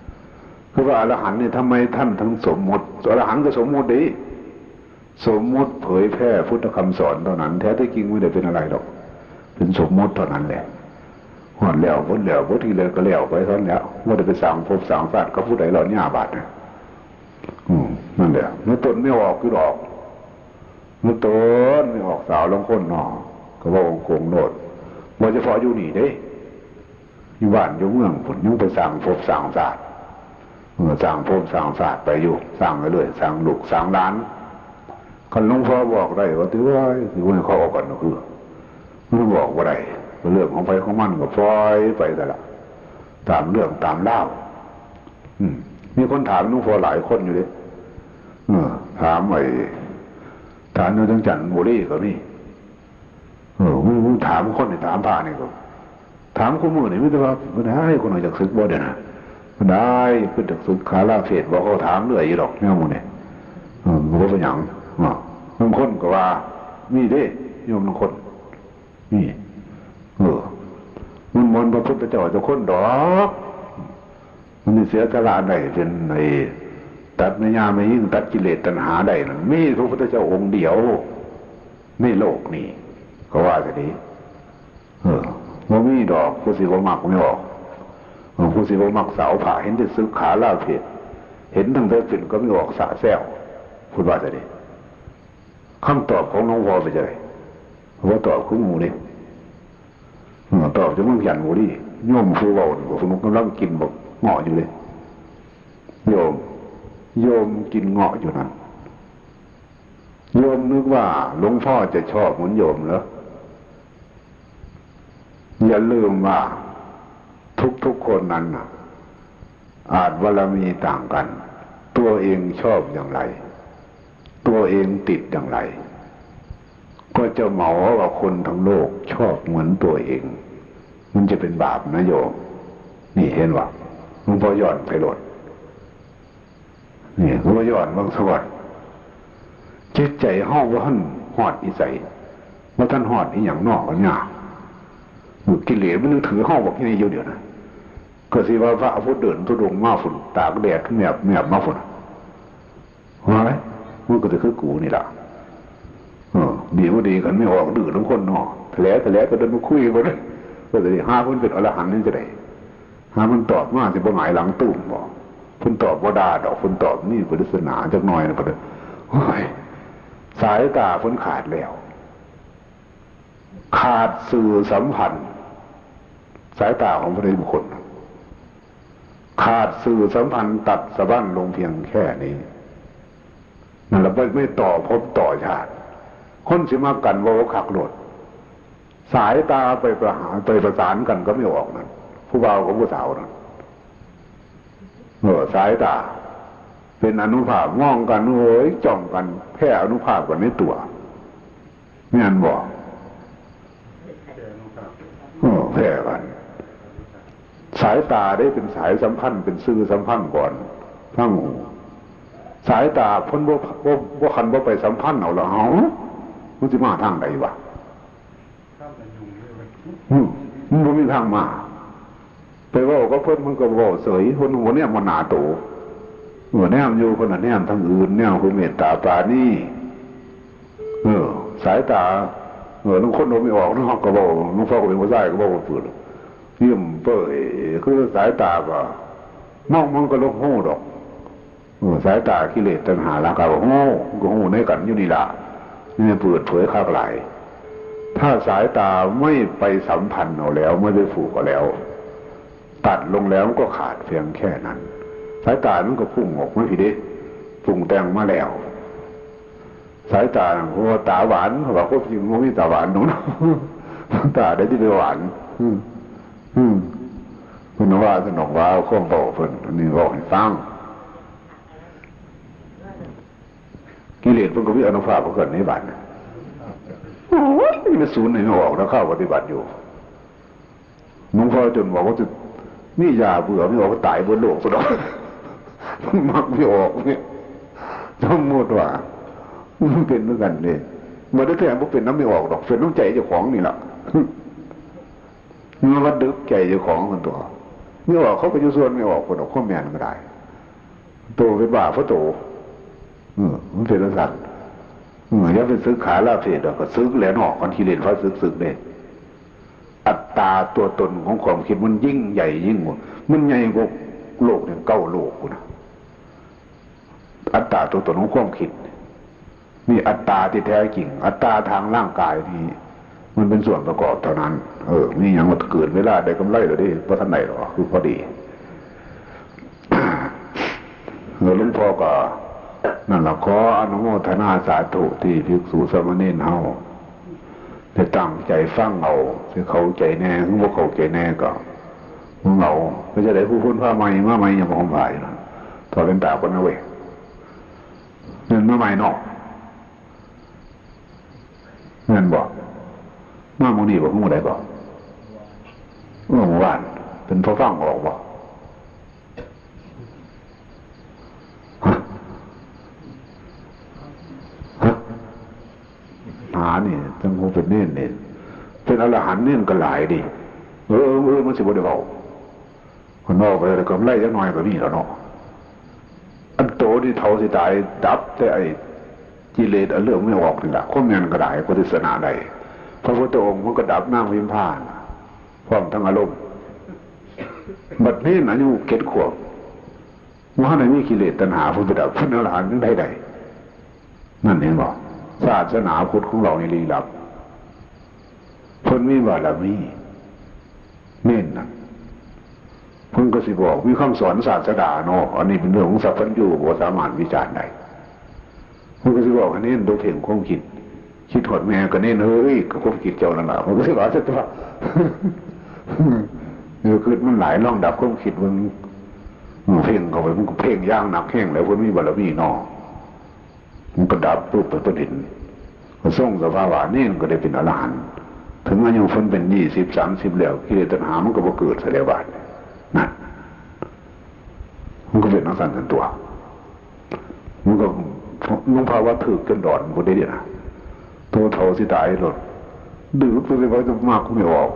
คือว่าอรหันต์เนี่ยทำไมท่านถึงสมมุติ อรหันต์ก็สมมุติเด้ สมมุติเผยแพร่พุทธคำสอนเท่านั้น แท้ที่จริงไม่ได้เป็นอะไรหรอก เป็นสมมุติเท่านั้นแหละ ฮอดแล้ว เบิดแล้ว เบิดที่แล้วก็แล้วไปซั่นแหล้ว บ่ได้ไปสร้างภพสร้างชาติกับผู้ใดแล้วเนี่ย บาดเนี่ย อืม นั่นแหละ มันต้นไม่ออกคือดอก มันต้นไม่ออกสาวลางคนเนาะ ก็เว้าโกงโลด บ่เฉพาะอยู่นี่เด้ อยู่บ้านอยู่เมืองพุ้นยังไปสร้างภพสร้างชาติ เออ สร้างภพสร้างชาติไปอยู่ สร้างไปเรื่อย สร้างลูกสร้างหลาน คันหลวงพ่อบอกได้ว่า ถือว่า ถือว่าเขาเอากันก็คือ มันบอกบ่ได้ เรื่องของไผของมันก็ปล่อยไปแต่ละ ตามเรื่องตามราว อืม มีคนถามหลวงพ่อหลายคนอยู่เด้ เออ ถามไอ้ ถามอยู่จังจันทบุรีก็มี เออ มึง มึงถามคนนี่ ถามพระนี่ก็ ถามคู่มื้อนี่มีแต่ว่า "บ่ได้ คนอยากศึกบ่เดี๋ยวนะ บ่ได้ คืออยากศึกขาลาเพศบ่" เขาถามเรื่อยอยู่ดอก แนวหมู่นี่ เออ มันก็บ่เป็นหยัง เนาะ บางคนก็ว่า มีเด้ โยมบางคน นี่ เออ มันบ่แม่นพระพุทธเจ้าเจ้าคนดอก มันสิเสียสละได้เป็นไอ้ตัดแม่ย่าแม่ยิ่ง ตัดกิเลสตัณหาได้นั่น มีพระพุทธเจ้าองค์เดียวในโลกนี้ ก็ว่าซะดี เออ บ่มีดอก ผู้สิบ่มักไม่ออก เออ ผู้สิบ่มักสาวผ้า เห็นแต่ศึกขาลาเพศ เห็นตั้งแต่เป็นก็ไม่ออกสะแซว พูดว่าซะดี คำตอบของหลวงพ่อเป็นจังได๋ บ่ตอบคือหมู่นี่ เออ ตอบจากเมืองจันทบุรี โยมผู้เว้านี่ พวกหนูกำลังกินบักเงาะอยู่เลย โยม โยมกินเงาะอยู่นั่น โยมนึกว่าหลวงพ่อจะชอบเหมือนโยมเหรอ อย่าลืมว่าทุกๆคนนั้นน่ะ อาจบารมีต่างกัน ตัวเองชอบอย่างไร ตัวเองติดอย่างไร ก็จะเหมาว่าคนทั้งโลกชอบเหมือนตัวเอง มันจะเป็นบาปนะโยม นี่เห็นว่าหลวงพ่อย้อนไปโลด นี่หลวงพ่อย้อนเบิ่งซะก่อน จิตใจเฮาบ่ทันฮอดอีไส บ่ทันฮอดอีหยังนอกกันยาก กิเลสมันยังถือเฮาบักใหญ่อยู่เดี๋ยวนะ ก็สิว่าพระพุทธเดินธุดงค์มาพุ้น ตากแดดแมบแมบมาพุ้น ว่าไง มันก็จะคือกูนี่ล่ะ เออ ดีบ่ดี คันไม่ออกดื้อลางคนเนาะ แถลแถลก็เดินมาคุยกันเลย ก็จะได้หาคนเป็นอรหันต์นี่จะได้ หามันตอบมาสิบ่หงายหลังตุ้มบ่ เพิ่นตอบบ่ด่าดอก เพิ่นตอบนี่ปริศนาจักหน่อยนะ เพิ่น โอ้ย สายตาเพิ่นขาดแล้ว ขาดสื่อสัมพันธ์ สายตาของพระเดชบุคคล ขาดสื่อสัมพันธ์ ตัดสะบั้นลงเพียงแค่นี้ นั่นแหละ ไม่ ไม่ต่อภพต่อชาติ คนสิมากันเว้าคักโลด สายตาไปประหา ไปประสานกันก็ไม่ออกนั่น ผู้บ่าวกับผู้สาวนั่น เออ สายตา เป็นอานุภาพ มองกัน โอ้ย จ้องกัน แพ้อานุภาพกันในตัว แม่นบ่ เออ แพ้กัน สายตาได้เป็นสายสัมพันธ์ เป็นสื่อสัมพันธ์ก่อน ทั้งหู สายตาเพิ่นบ่ บ่ บ่ คันบ่ไปสัมพันธ์เอาละ เฮา มันสิมาทางใดวะ อืม มันบ่มีทางมา ไปเว้ากับเพิ่น มันก็เว้าเสย เพิ่นบ่แนมมาหน้าโต เออ แนมอยู่ เพิ่นน่ะแนมทางอื่น แนมคือเมตตาปราณี เออ สายตา เออ ลางคนบ่มีออกเนาะ ก็เว้า ลางคนก็เป็นผู้ชายก็เว้าปืน ยิ้มเป้ย คือสายตาก็ มองมันก็ลกฮู้ดอก เออ สายตากิเลสตัณหาราคะก็ฮู้ ก็ฮู้ในกันอยู่นี่ล่ะ นี่เปิดเผยคักหลาย ถ้าสายตาไม่ไปสัมพันธ์เอาแล้ว ไม่ไปผูกเอาแล้ว ตัดลงแล้วมันก็ขาดเพียงแค่นั้น สายตามันก็พุ่งออกมาพี้เด้ ปรุงแต่งมาแล้ว สายตา โอ้ ตาหวาน เขาว่าความจริงบ่มีตาหวานดอกเนาะ ตาใดที่ไปหวาน อืม อืม เพิ่นว่า สนองว่าความเว้าเพิ่น อันนี้เว้าให้ฟัง กิเลสเพิ่นก็มีอานุภาพเพิ่นในบัดน่ะ โอ้ย มันศูนย์ให้มันออกแล้ว เข้าปฏิบัติอยู่ หลวงพ่อจนบอกว่าจะมียาเบื่อไม่ออกก็ตายบนโลกซะดอก มันมักไม่ออกเนี่ย สมมติว่า มันเป็นเหมือนกันเนี่ย มันได้แท้บ่เป็นนำไม่ออกดอก เป็นนำใจเจ้าของนี่ล่ะ มันว่าดึกใจเจ้าของคนตัว ไม่ออกเขาก็อยู่ส่วนไม่ออกคนดอก ความแม่นก็ได้ โตเป็นบ้าเพราะโต เออ มันเป็นจังซั่น เออ อย่าไปศึกขาลาเพศดอก ก็ศึกแหละเนาะ คันกิเลสพาศึก ศึกเด้ อัตตาตัวตนของความคิดมันยิ่งใหญ่ยิ่งกว่า มันใหญ่กว่าโลกเนี่ยเก้าโลกพุ้นนะ อัตตาตัวตนของความคิด นี่อัตตาที่แท้จริง อัตตาทางร่างกายนี่มันเป็นส่วนประกอบเท่านั้น เออ มีหยังว่าเกิดเวลาได้กำไรแล้วเด้ บ่ทันได้หรอก คือพอดี เออ หลวงพ่อก็นั่นล่ะ ขออนุโมทนาสาธุที่ภิกษุสามเณรเฮาได้ตั้งใจฟังเอา สิเข้าใจแน่ หรือบ่เข้าใจแน่ก็ มึงเอา ไปจะได้ผู้พ้นผ้าใหม่มาใหม่ยังบ่พร้อมผ้าอยู่นะ ถอดแว่นตาก่อนนะเว้ย เงินมาใหม่เนาะ แม่นบ่ มามื้อนี้บ่ มื้อใดบ่ เออ มื้อวาน เป็นพอฟังออกบ่ ฮะ ฮะ หานี่ จังคงเป็นเณรนี่ เป็นอรหันต์เณรก็หลายดิ เออ เออ เออ มันสิบ่ได้เว้า คนเว้าไปแล้วกำไรจักหน่อยก็มีแล้วเนาะ อันโตนี่เฒ่าสิตาย ดับแต่ไอ้กิเลสอันเลือกไม่ออกนี่ล่ะ ความแม่นก็ได้ ก็สิชนะได้ พระพุทธองค์มันก็ดับนางพิมพานะ พร้อมทั้งอารมณ์ บัดนี้อายุเจ็ดขวบ บ่ทันได้มีกิเลสตัณหา เพิ่นไปดับ เพิ่นอรหันต์จั่งใดได้ นั่นเห็นบ่ ศาสนาพุทธของเรานี่ลี้ลับ เพิ่นมีบารมี เณรน่ะ เพิ่นก็สิบอก มีคำสอนศาสดาเนาะ อันนี้เป็นเรื่องของสัพพัญญู บ่สามารถวิจารณ์ได้ เพิ่นก็สิบอกให้เณรตัวเพ่งความคิด คิดฮอดแม่ก็เณรเฮ้ย ก็ความคิดเจ้านั่นล่ะ เพิ่นก็สิว่าซะตัว เออ คิดมันหลาย ลองดับความคิดเบิ่ง เพ่งเข้าไป มันก็เพ่งอย่างหนักแฮงแล้ว เพิ่นมีบารมีเนาะ มันก็ดับปุ๊บไป เพิ่นเห็น ก็ทรงสภาวะ เณรก็ได้เป็นอรหันต์ ถึงอายุเพิ่นเป็นยี่สิบ สามสิบ แล้ว กิเลสตัณหามันก็บ่เกิดซะแล้วบาดนี้ นั่น มันก็เป็นจั่งซั้นซั่นตัว มันก็ หลวงพ่อว่าถืกจนดอนพุ้นเด้นะ ตัวเฒ่าสิตายโลด ดื้อตัวสิไปจะมากไม่ออก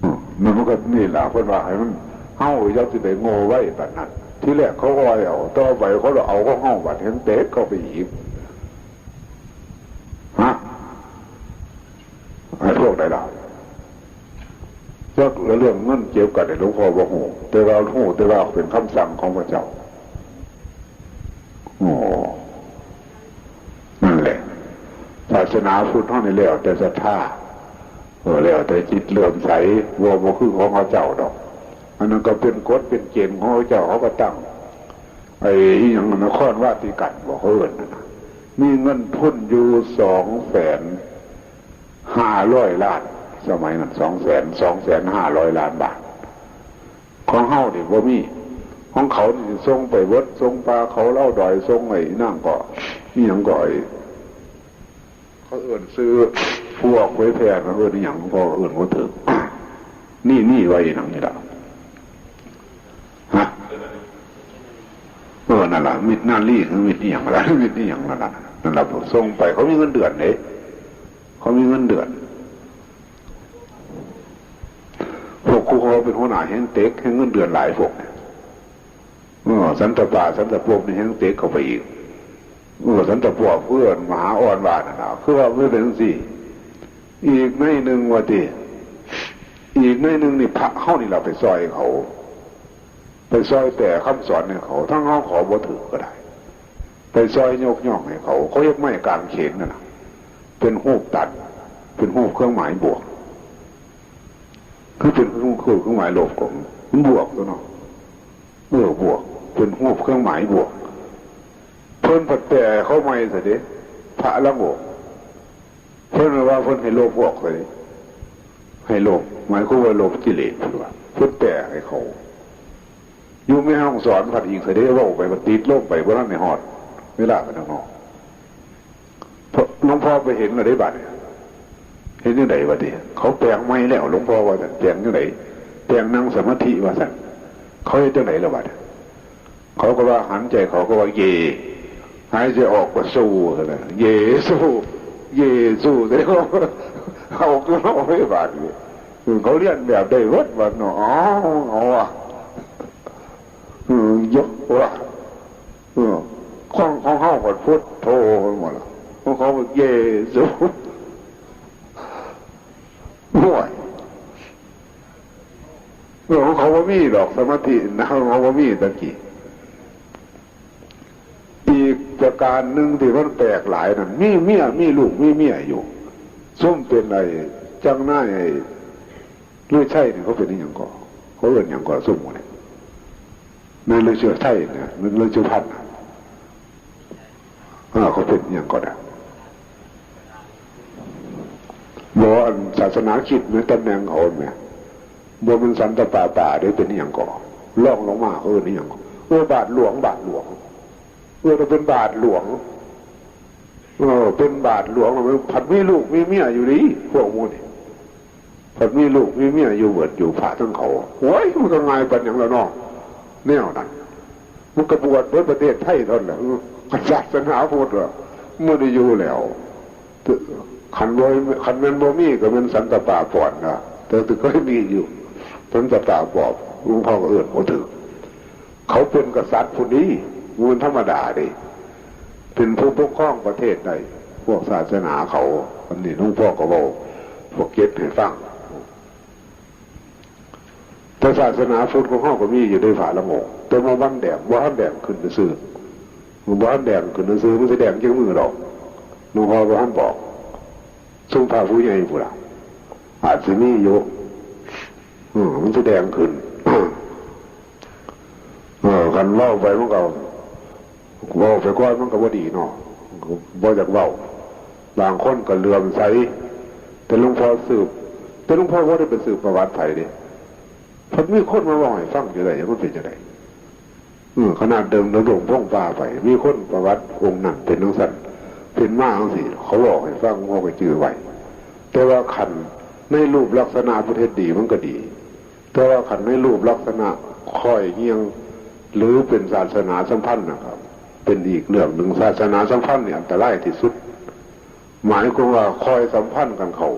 อืม นั่นมันก็นี่ล่ะ เพิ่นว่าให้มัน เฮาอย่าสิไปโง่ไวปานนั้น ทีแรกเขาอ่อยเอา ต่อไปเขาเอาของเฮา บาดแฮ่งเตะเข้าไปอีก ฮะ ไอ้พวกใดล่ะ จักเรื่องเงินเก็บกันเนี่ยหลวงพ่อบ่ฮู้ แต่ว่าฮู้แต่ว่าเป็นคำสั่งของพระเจ้า โอ้ นั่นแหละ ศาสนาพุทธเฮานี่แล้วแต่ศรัทธา เออ แล้วแต่จิตเลื่อมใส บ่ บ่คือของเขาเจ้าดอก อันนั้นก็เป็นกฎเป็นเกณฑ์ของเขาเจ้า เขาก็ตั้ง ไอ้อิหยังนครวาติกันบ่ เขาเอิ้นนั่นน่ะ มีเงินทุนอยู่สองแสนห้าร้อยล้าน สมัยนั้น สองแสน สองแสนห้าร้อยล้านบาท ของเฮานี่บ่มี ของเขานี่ส่งไปเบิด ส่งป่าเขาเล่าดอย ส่งไอ้นั่นก็ อิหยังก็ไอ้ เขาเอิ้นชื่อ พวกเผยแพร่ เขาเอิ้นอิหยัง ก็เอิ้นบ่ถูก นี่ นี่ไว้หยังนี่ล่ะ ฮะ เออ นั่นล่ะ มิตรนารี คือมิตรอิหยังล่ะ มิตรอิหยังนั่นล่ะ นั่นล่ะ ส่งไป เขามีเงินเดือนเด้ เขามีเงินเดือน พวกครูเขาเป็นหัวหน้าแฮ่งเต็ก แฮ่งเงินเดือนหลายพวกเนี่ย เออ สันตะปา สันตะปบนี่แฮ่งเต็กเข้าไปอีก เออ สันตะปบ เพื่อนมหาอ่อนว่านั่นน่ะ คือว่ามันเป็นจั่งซี้ อีกในหนึ่งว่าติ อีกในหนึ่งนี่พระเฮานี่ล่ะไปซอยเขา ไปซอยแปลคำสอนให้เขา ทั้งเฮาขอบ่ถูกก็ได้ ไปซอยยกย่องให้เขา เขาเฮ็ดไม้กางเขนนั่นน่ะ เป็นรูปตัด เป็นรูปเครื่องหมายบวก คือเป็นรูปเครื่องหมายลบของ มันบวกตัวเนาะ เออ บวก เป็นรูปเครื่องหมายบวก เพิ่นผัดแปลเขาใหม่ซะเด้ พระละโมบ เพิ่นว่าเพิ่นให้ลบออกเลย ให้ลบ หมายความว่าลบกิเลส เพิ่นว่า เพิ่นแปลให้เขา อยู่แม่ฮ่องสอนผัดอีกซะเด้ เว้าไปบัดติดลมไป บ่ทันได้ฮอดเวลากันเนาะ หลวงพ่อไปเห็นแล้วเด้บัดนี้ เห็นจั่งใดบัดนี้ เขาแปลงใหม่แล้ว หลวงพ่อว่าซั่น แปลงจั่งใด แปลงนั่งสมาธิว่าซั่น เขาเฮ็ดจั่งใดล่ะบัดนี้ เขาก็ว่าหันใจ เขาก็ว่าเย หายใจออกก็สู้นะ เยสู้ เยสู้ เด้อ เขาก็เอาไปบาดนี้ เขาเรียนแบบได้เบิดบัดเนาะ เอา เอาว่ะ อืม ยกว่ะ เออ ของ ของเฮาก็พุทโธหมดล่ะ ของเขาก็เยซู นี่ดอกสมาธินะ เฮาบ่มีตะกี้ อีกประการหนึ่งที่มันแปลกหลายนั่น มีเมีย มีลูก มีเมียอยู่ ซุมเป็นไอ้จังนาย ไอ้ฤๅชัยนี่เขาเป็นอิหยังก่อ เขาเอิ้นหยังก่อ ซุมหมู่นี่ แม่นฤๅชัยเนี่ย แม่นฤๅชัยพันธุ์น่ะ เออ เขาเป็นอิหยังก่อนะ บ่ อันศาสนาคริสต์แม่นตำแหน่งเขาแม่น บ่แม่นสันตะปาปาเด้ เป็นอิหยังก่อ รองลงมาเขาเอิ้นอิหยังก่อ เออ บาทหลวง บาทหลวง เออ เป็นบาทหลวง เออ เป็นบาทหลวง แล้วมันผัดมีลูกมีเมียอยู่นี่ พวกหมู่นี่ ผัดมีลูกมีเมียอยู่เบิดอยู่พระทั้งเขา โอ้ย มันก็ง่ายปานหยังแล้วเนาะ แนวนั้น มันก็บวชเบิดประเทศไทยเท่านั้นแหละ ศาสนาพุทธอะ บ่ได้อยู่แล้ว คันบ่ คันแม่นบ่มีก็แม่นสันตะปาปอนนะ แต่ก็เคยมีอยู่ สันตะปาปอบ หลวงพ่อก็เอิ้นบ่ถืก เขาเป็นกษัตริย์ผู้นี้ มันธรรมดาเด้ เป็นผู้ปกครองประเทศได้ พวกศาสนาเขา อันนี้หลวงพ่อก็เว้า พวกเก็ดให้ฟัง แต่ศาสนาพุทธของเฮาก็มีอยู่ในพระละโมง แต่ว่าบ่ทันแดง บ่ทันแดงขึ้นซื่อๆ บ่ทันแดงขึ้นซื่อ มันสิแดงจักมื้อดอก หลวงพ่อบ่ทันบอก ซุมพระผู้ใหญ่พู้นล่ะ อาจสิมีอยู่ อืม มันสิแดงขึ้น เออ คันเว้าไปมันก็ เว้าไปก่อนมันก็บ่ดีเนาะ บ่อยากเว้า บางคนก็เหลื่อมใส แต่หลวงพ่อสืบ แต่หลวงพ่อบ่ได้ไปสืบประวัติไผเด้ เพิ่นมีคนมาเว้าให้ฟังอยู่ได้ มันเป็นจั่งใด เออ ขนาดเดินดงพงป่าไป มีคนประวัติองค์นั้นเป็นจั่งซั้น เป็นมาจั่งซี้ เขาเว้าให้ฟัง เว้าไปจื่อไว้ แต่ว่าคันในรูปลักษณะประเทศดีมันก็ดี แต่ว่าคันในรูปลักษณะค่อยเหี่ยง หรือเป็นศาสนาสัมพันธ์นะครับ เป็นอีกเรื่องหนึ่ง ศาสนาสัมพันธ์นี่อันตรายที่สุด หมายความว่าค่อยสัมพันธ์กันเข้า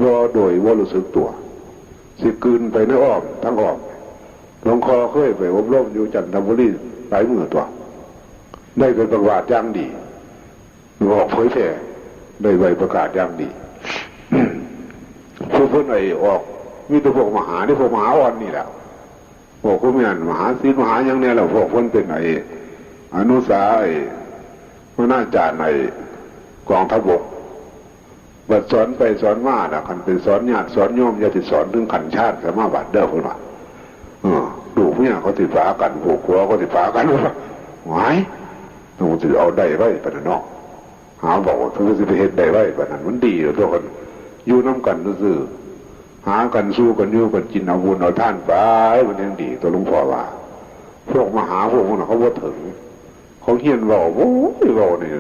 บ่โดยบ่รู้สึกตัว สิกลืนไปในอ้อม ทางอ้อม หลวงพ่อเคยไปอบรมอยู่จันทบุรีหลายมื้อตั๊ว ได้ไปประกาศอย่างดี ออกเผยแพร่ ได้ใบประกาศอย่างดี ผู้เพิ่นไอ้ออก มีแต่พวกมหา นี่พวกมหาอ่อนนี่แหละ พวกผู้มีอันมหาศิลป์มหาหยังแน่แล้ว พวกเพิ่นเป็นไอ้อนุสา ไอ้คณาจารย์ ไอ้กองทัพบก บัดสอนไปสอนมาน่ะ คันไปสอนญาติสอนโยม อย่าสิสอนถึงขั้นฌานสมาบัติเด้อ เพิ่นว่า เออ ลูกเมียเขาสิปากัน พวกผัวเขาสิปากัน ว่า หวาย ต้องสิเอาได้ไว้ปานนั้นเนาะ หาเว้า เพิ่นสิไปเฮ็ดได้ไว้ปานนั้น มันดีแล้วตั๊ว กันอยู่นำกันซื่อๆ หากันสู้กันอยู่กันกิน เอาบุญเอาทานไป มันยังดีตั๊ว หลวงพ่อว่า พวกมหาพวกนั้นน่ะ เขาบ่ถึง เขาเฮียนเว้า โอ้ย เว้านี่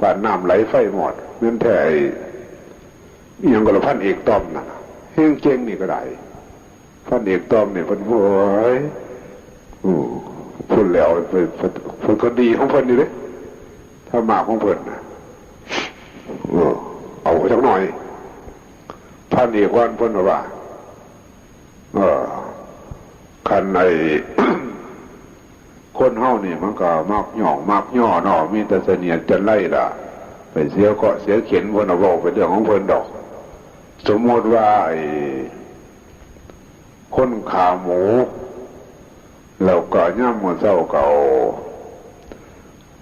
ปานน้ำไหลไฟมอด แม่นแท้ ไอ้อิหยังก็ละ พันเอกต้อมนั่นน่ะ แฮงเก่งนี่ก็ได้ พันเอกต้อมนี่เพิ่น โอ้ย อือ เพิ่นแล้ว เพิ่น เพิ่น เพิ่นก็ดีของเพิ่นอยู่เด้ ธรรมะของเพิ่นน่ะ เออ เอาจักหน่อย พันเอกวันเพิ่นว่า เออ คันไอ้ คนเฮานี่มันก็มักหยองมักย่อเนาะ มีแต่เสนียดจัญไรล่ะ ไปเสียเคราะห์เสียเข็ญ เพิ่นเอาเว้าเป็นเรื่องของเพิ่นดอก สมมติว่าไอ้คนฆ่าหมู แล้วก็ยามมื้อเช้าก็เอา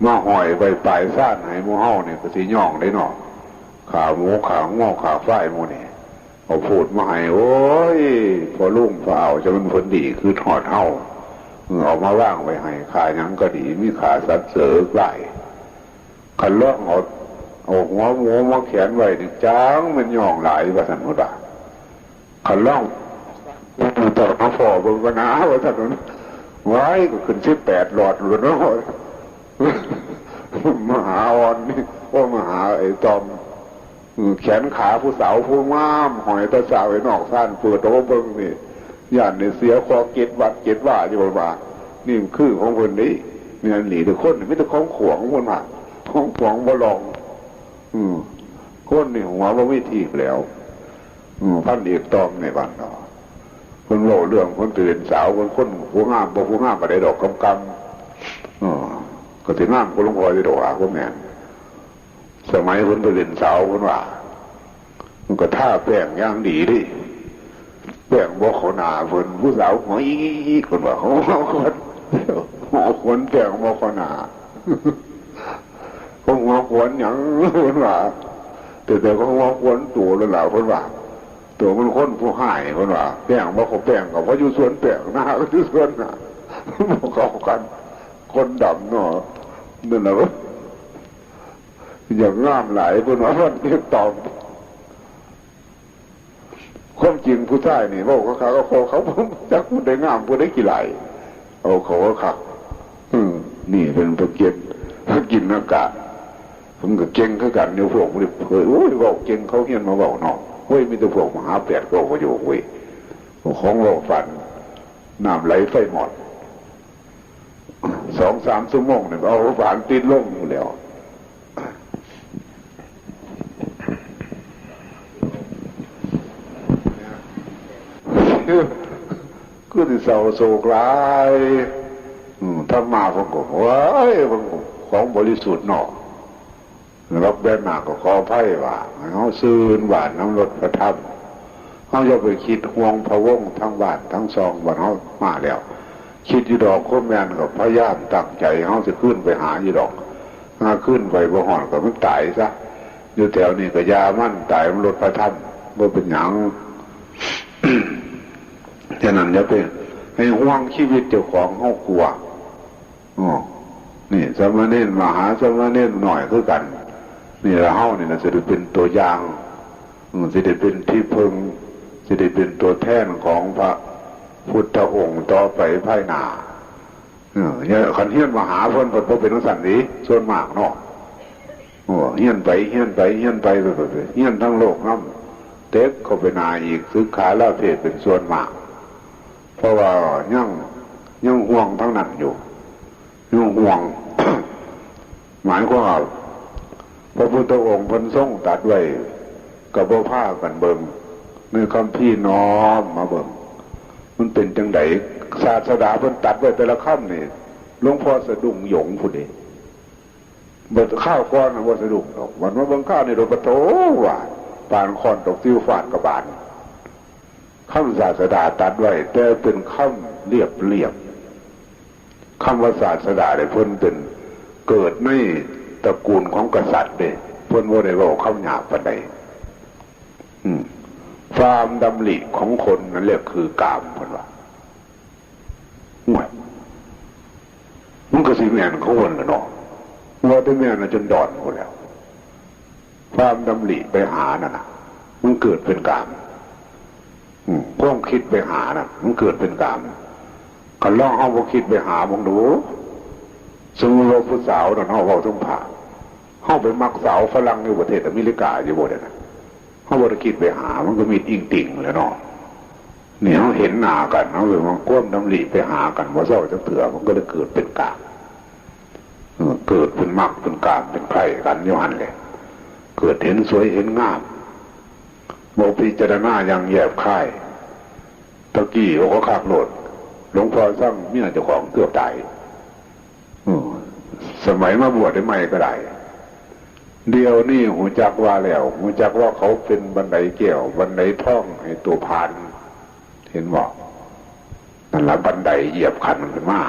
มาห้อยไว้ปลายซานให้หมู่เฮานี่ก็สิย่องเด้เนาะ ฆ่าหมูฆ่างัวฆ่าควายหมู่นี่ เอาพูดมาให้ โอ้ย พ่อลุงพ่ออ้าว จะมันเพิ่นดีคือทอดเฮา เออ เอามาวางไว้ให้ ฆ่าหยังก็ดี มีฆ่าสัตว์เสือหลาย คันลองเอา เอาหัวหมูมาแขวนไว้นี่ จั่งแม่นย่องหลาย ว่าซั่นพุ้นว่า คันลอง ต่อมาพ้อเบิ่งก็หนา ว่าซั่นพุ้น ว้าย ก็ขึ้นสิบแปดหลอดพุ้นเนาะ มหาอ่อนนี่ โอ้ มหาไอ้ต้อม อืม แขนขาผู้สาวผู้งาม ห้อยตาสาวไอ้นอกซ่าน เปิดออกมาเบิ่งนี่ ย่านนี่เสียคอเก็ดวัดเก็ดว่าอยู่ว่า นี่มันคือของเพิ่นนี่ นี่อันนี้ทุกคนมีแต่ของขวางของเพิ่นว่า ของขวางบ่ลอง อืม คนนี่หัวบ่มีทีบแล้ว อืม พันเอกตองในบ้านเนาะ เพิ่นเว้าเรื่องเพิ่นไปเป็นสาว เพิ่นคนผู้งาม บ่ผู้งามปานใดดอก กำกำ เออ ก็สิงามกว่าหลวงพ่ออยู่ดอกว่า บ่แม่น สมัยเพิ่นไปเป็นสาวเพิ่นว่า มันก็ทาแป้งอย่างดีเด้ แป้งบ่เข้าหน้าเพิ่น ผู้สาวหัวอีกเพิ่นว่า หัวขวน หัวขวนแป้งบ่เข้าหน้า เขาหัวขวนหยังเพิ่นว่า แต่แต่เขาหัวขวนตัวแล้วล่ะเพิ่นว่า ตัวมันคนผู้หายเพิ่นว่า แป้งบ่เข้าแป้งก็บ่อยู่สวนแป้ง นาก็อยู่สวนนา บ่เข้ากัน คนดำเนาะ นั่นแหละ อยากงามหลายเพิ่นว่า มันเรียกตอบ ความจริงผู้ชายนี่เว้าคักๆ เขา เขาจักผู้ใดงามผู้ใดขี้ร้าย เอาเขาคัก อืม นี่เป็นประเกียนกินอากาศ ผมก็เก่งคือกันอยู่ พวกนี้เผย โอ้ย เว้าเก่ง เขาเฮียนมาเว้าเนาะ เว้ย มีแต่พวกมหาแปดเว้าประโยคเว้ย ของเว้าฝัน น้ำไหลไฟหมด สองสามชั่วโมงนี่เอาฝันติดลมอยู่แล้ว คือสิเศร้าโศกหลาย อืม ธรรมะเพิ่นก็ โอ้ย เพิ่นก็ของบริสุทธิ์เนาะ รับแบนหน้าก็ขออภัยว่า ให้เฮาซื่นหวานนำรสพระธรรม เฮาอย่าไปคิดห่วงพะวงทั้งบ้านทั้งซอง บ้านเฮามาแล้ว คิดอยู่ดอก ความแม่นก็พยายามตั้งใจ เฮาสิคืนไปหาอยู่ดอก หาคืนไปบ่ฮอดก็มันตายซะ อยู่แถวนี้ก็อย่ามัน ตายมันรสพระธรรม บ่เป็นหยัง ฉะนั้นอย่าไปให้ห่วงชีวิตเจ้าของ เฮากลัว อ๋อ นี่สามเณรมหา สามเณรน้อยคือกัน นี่ละ เฮานี่ละสิได้เป็นตัวอย่าง อืม สิได้เป็นที่พึ่ง สิได้เป็นตัวแทนของพระพุทธองค์ต่อไปภายหน้า เออ เนี่ย คันเฮียนมหาเพิ่น เพิ่นบ่เป็นจั่งซั้นเด้ ส่วนมากเนาะ โอ้ เฮียนไป เฮียนไป เฮียนไป ไป ไป ไป เฮียนทั้งโลกนำ เต็กเข้าไปหน้าอีก สึกขาลาเพศเป็นส่วนมาก เพราะว่ายัง ยังห่วงทั้งนั้นอยู่ ยังห่วง หมายความว่า พระพุทธองค์เพิ่นทรงตรัสไว้ ก็บ่พากันเบิ่ง ในคัมภีร์น้อมมาเบิ่ง มันเป็นจั่งใด ศาสดาเพิ่นตรัสไว้แต่ละคำนี่ หลวงพ่อสะดุ้งโยงพุ้นเด้ บัดคราวก่อนน่ะบ่สะดุ้งดอก บัดมาเบิ่งคราวนี้โดด ปะโถ ว่า ปานค้อนตกซิวฟาดกะบาล คำศาสดาตรัสไว้ แต่เป็นคำเรียบๆ คำว่าศาสดาเนี่ย เพิ่นเป็นเกิดในตระกูลของกษัตริย์เด้ เพิ่นบ่ได้เว้าคำหยาบปานใด อืม ความดำริของคนนั่นแหละคือกาม เพิ่นว่า ห่วย มันก็สิแม่นของเพิ่นล่ะเนาะ ว่าแต่แม่นน่ะจนดอนพุ้นแล้ว ความดำริไปหานั่นน่ะ มันเกิดเป็นกาม อืม ความคิดไปหาน่ะ มันเกิดเป็นกาม คันลองเฮาบ่คิดไปหาเบิ่งดู สมมุติว่าผู้สาวน่ะ เฮาเว้าถึงพระ เฮาไปมักสาวฝรั่งอยู่ประเทศอเมริกาอยู่บ่ เดี๋ยวนั้น เฮาบ่ได้คิดไปหา มันก็มีอิงติ่งแหล้วเนาะ นี่เฮาเห็นหน้ากัน เฮาเลยว่าความดำริไปหากันบ่เซาจักเทื่อ มันก็เลยเกิดเป็นกาม เออ เกิดเป็นมักเป็นกามเป็นใคร่กันอยู่หั่นแหละ เกิดเห็นสวยเห็นงาม บ่พิจารณาอย่างแยบคาย ตะกี้เขาก็คักโลด หลวงพ่อสั่งเมียเจ้าของเกือบตาย เออ สมัยมาบวชใหม่ก็ได้ เดี๋ยวนี้ฮู้จักว่าแล้ว ฮู้จักว่าเขาเป็นบันไดแก้ว บันไดทองให้ตัวพาน เห็นบ่ นั่นล่ะบันไดเหยียบขั้นขึ้นมา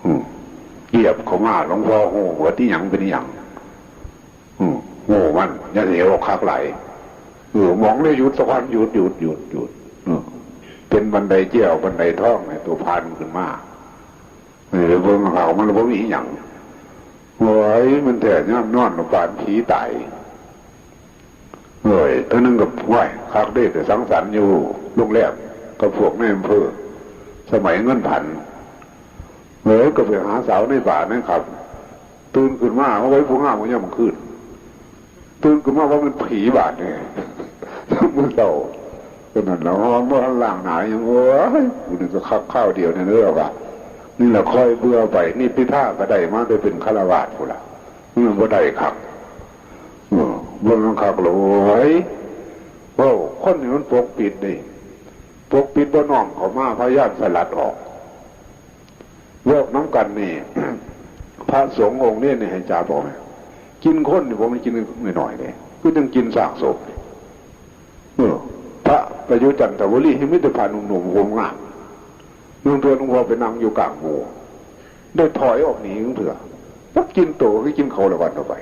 อืม เหยียบเข้ามา หลวงพ่อฮู้ว่าที่หยังเป็นหยัง อืม ฮู้มัน อย่าเสียอกคักหลาย เออ มองเลยหยุดสักวัน หยุด หยุด หยุด หยุด เออ เป็นบันไดแก้ว บันไดทองให้ตัวพานขึ้นมา เออ เบิ่งเขามันบ่มีหยัง โอ้ย มันแท้ย่ำนอนปานผีตาย เอ้ย เทื่อนึงก็ ว้าย คักเด้ ไปสังสรรค์อยู่โรงแรมกับพวกในอำเภอ สมัยเงินพัน เอ้ย ก็ไปหาสาวในบาร์ในคลับ ตื่นขึ้นมา โอ้ย ผู้งามก็ย่ำคืน ตื่นขึ้นมาว่ามันผีบาดนี่ มื้อเช้า ก็นั่นล่ะ ฮ้อนบ่ทันล้างหน้ายัง โอ้ย กูนี่ก็คักคราวเดียวนี่เด้อว่า นี่ล่ะค่อยเบื่อไป นี่พิธาก็ได้มาแต่เป็นฆราวาสพุ้นล่ะ มันบ่ได้คัก เออ บ่แม่นคักเลย เว้า คนนี่มันปกปิดนี่ ปกปิดบ่น้อมเข้ามา พยายามสลัดออก เว้านำกันนี่ พระสงฆ์องค์นี้นี่ให้จ๋าบอกไหม กินคนนี่บ่แม่นกินน้อยๆเด้ คือจั่งกินซากศพ เออ พระ ไปอยู่จันทบุรี มีแต่พระหนุ่มๆ ผมงาม หนึ่งเทื่อหลวงพ่อไปนั่งอยู่กลางหมู่ ได้ถอยออกหนีหนึ่งเทื่อ จักกินโตคือกินเขาละวันต่อไป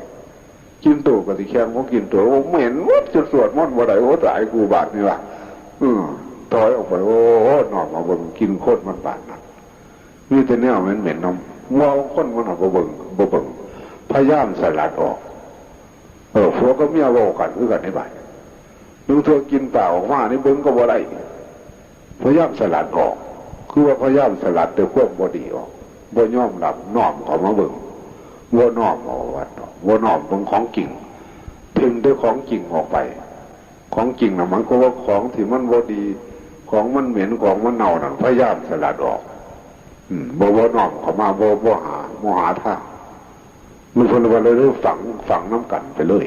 กินโตก็สิแข่งของกินโต โอ้ เหม็นหมด จนสวดมนต์บ่ได้ โอ้ ตายกูบาดนี่ว่ะ อืม ถอยออกไป โอ้ น้อมมาเบิ่ง กินคนมันปานนั้น มีแต่แนวเหม็นๆ เนาะ เว้าคนมันน่ะบ่เบิ่ง บ่เบิ่ง พยายามสลัดออก เออ ผัวกับเมียเว้ากันคือกันนี่บาด หนึ่งเทื่อกินปากออกมานี่เบิ่งก็บ่ได้ พยายามสลัดออก คือว่าพยายามสลัดแต่ความบ่ดีออก บ่ยอมรับ น้อมเข้ามาเบิ่ง บ่น้อมเอาวัดออก บ่น้อมเบิ่งของจริง ถิ่มแต่ของจริงออกไป ของจริงน่ะ หมายความว่าของที่มันบ่ดี ของมันเหม็น ของมันเน่านั่น พยายามสลัดออก อืม บ่ บ่น้อมเข้ามา บ่ บ่หา บ่หาทาง มันเพิ่นว่าเลยฝัง ฝังนำกันไปเลย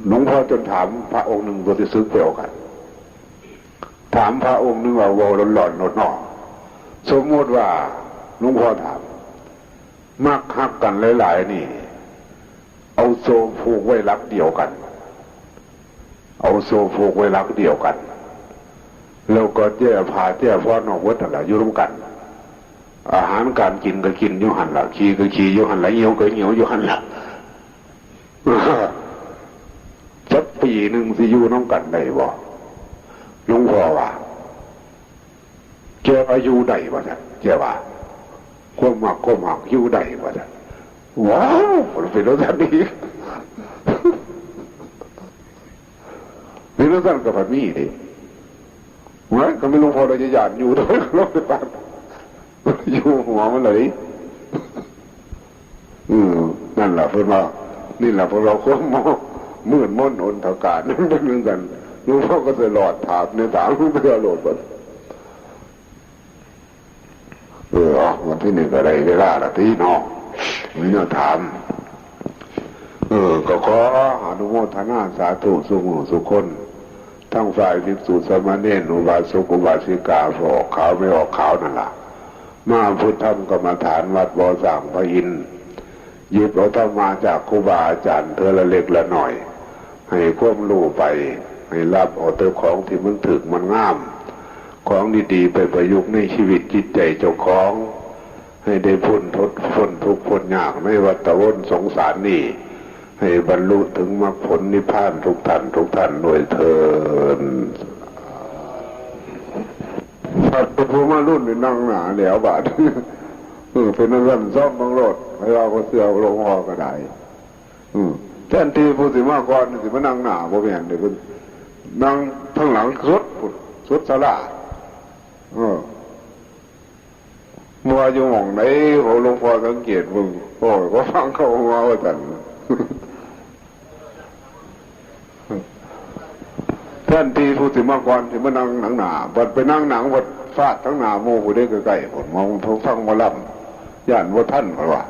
หลวงพ่อจนถามพระองค์หนึ่ง บ่สิสึกไปเอากัน ถามพระองค์หนึ่งว่า เว้าหลอนๆ โลดเนาะ สมมุติว่าหลวงพ่อถาม มักฮักกันหลายๆ นี่ เอาโซ่ผูกไว้หลักเดียวกัน เอาโซ่ผูกไว้หลักเดียวกัน แล้วก็แจ้ผ้าแจ้ผ่อนออกเบิดนั่นล่ะ อยู่ร่วมกัน อาหารการกินก็กินอยู่หั่นล่ะ ขี้ก็ขี้อยู่หั่นล่ะ เหี่ยวก็เหี่ยวอยู่หั่นล่ะ สักปีหนึ่งสิอยู่นำกันได้บ่ หลวงพ่อว่า แกว่าอยู่ได้ว่าซั่น แกว่า ความมักความฮักอยู่ได้ว่าซั่น ว้าว เป็นจั่งซั่นอีก เป็นจั่งซั่นก็พัดมีเด้ เฮ้ย ก็มีหลวงพ่อระยะยานอยู่ โดยลงไปปาน อยู่หัวมันเลย อืม นั่นล่ะเพิ่นว่า นี่ล่ะเพิ่นว่าความมืดมนอนทการ มันเป็นจั่งซั่น หลวงพ่อก็สิหลอดถามในถามเพื่อโลดบัด เออ เอา วันที่หนึ่งก็ได้เวลาละติเนาะ มีแนวถาม เออ ก็ขออนุโมทนาสาธุสู่หมู่สู่คน ทั้งฝ่ายภิกษุสามเณร อุบาสกอุบาสิกา ผู้ออกขาวไม่ออกขาวนั่นล่ะ มาพุทธธรรมกรรมฐานวัดบ่อสร้างพระอินทร์ หยิบเอาธรรมะจากครูบาอาจารย์เทื่อละเล็กละน้อย ให้ความรู้ไป ให้รับเอาแต่ของที่มันถูกมันงาม ของดีๆ ไปประยุกต์ในชีวิตจิตใจเจ้าของ ให้ได้พ้นทุกข์ พ้นทุกข์พ้นยากในวัฏฏะวนสงสารนี้ ให้บรรลุถึงมรรคผลนิพพานทุกท่านทุกท่านด้วยเทอญ สัตว์เป็นผู้มารุ่นในนั่งหนาแล้วบาด เออ เป็นนั่นซ่อมบังโลด ให้เราก็เสื้อหลวงพ่อก็ได้ อืม แทนที่ผู้สิมาก่อนสิมานั่งหน้า บ่แม่นเด้ เพิ่นนั่งทางหลังสุดพุ้น สุดศาลา เออ บ่ว่าอยู่หม่องใด เขาหลวงพ่อสังเกตเบิ่ง โอ้ย ก็ฟังเขามาว่าซั่น แทนที่ผู้สิมาก่อนสิมานั่งหลังหน้า บัดไปนั่งหลัง บัดฟาดทั้งหน้าหมู่ผู้ใดใกล้ๆ พุ้น มองฟังหมอลำ ย้านบ่ทัน เพิ่นว่า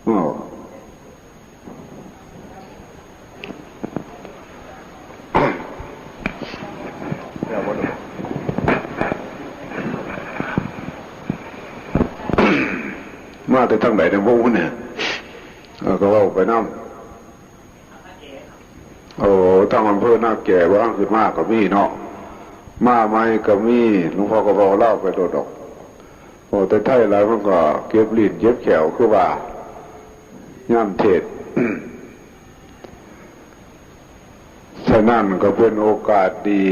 เออ มาแต่ทางไหนเนี่ย พวกมันเนี่ย เออ ก็เว้าไปนำ โอ้ ทางอำเภอนาแก่ ว่าขึ้นมาก็มีเนาะ มาใหม่ก็มี หลวงพ่อก็เว้าลาวไปโดดดอก โอ้ แต่ไทยหลายมันก็เก็บลิ้นเก็บแข้ว คือว่า ย่ามเทศน์ ฉะนั้นก็เป็นโอกาสดี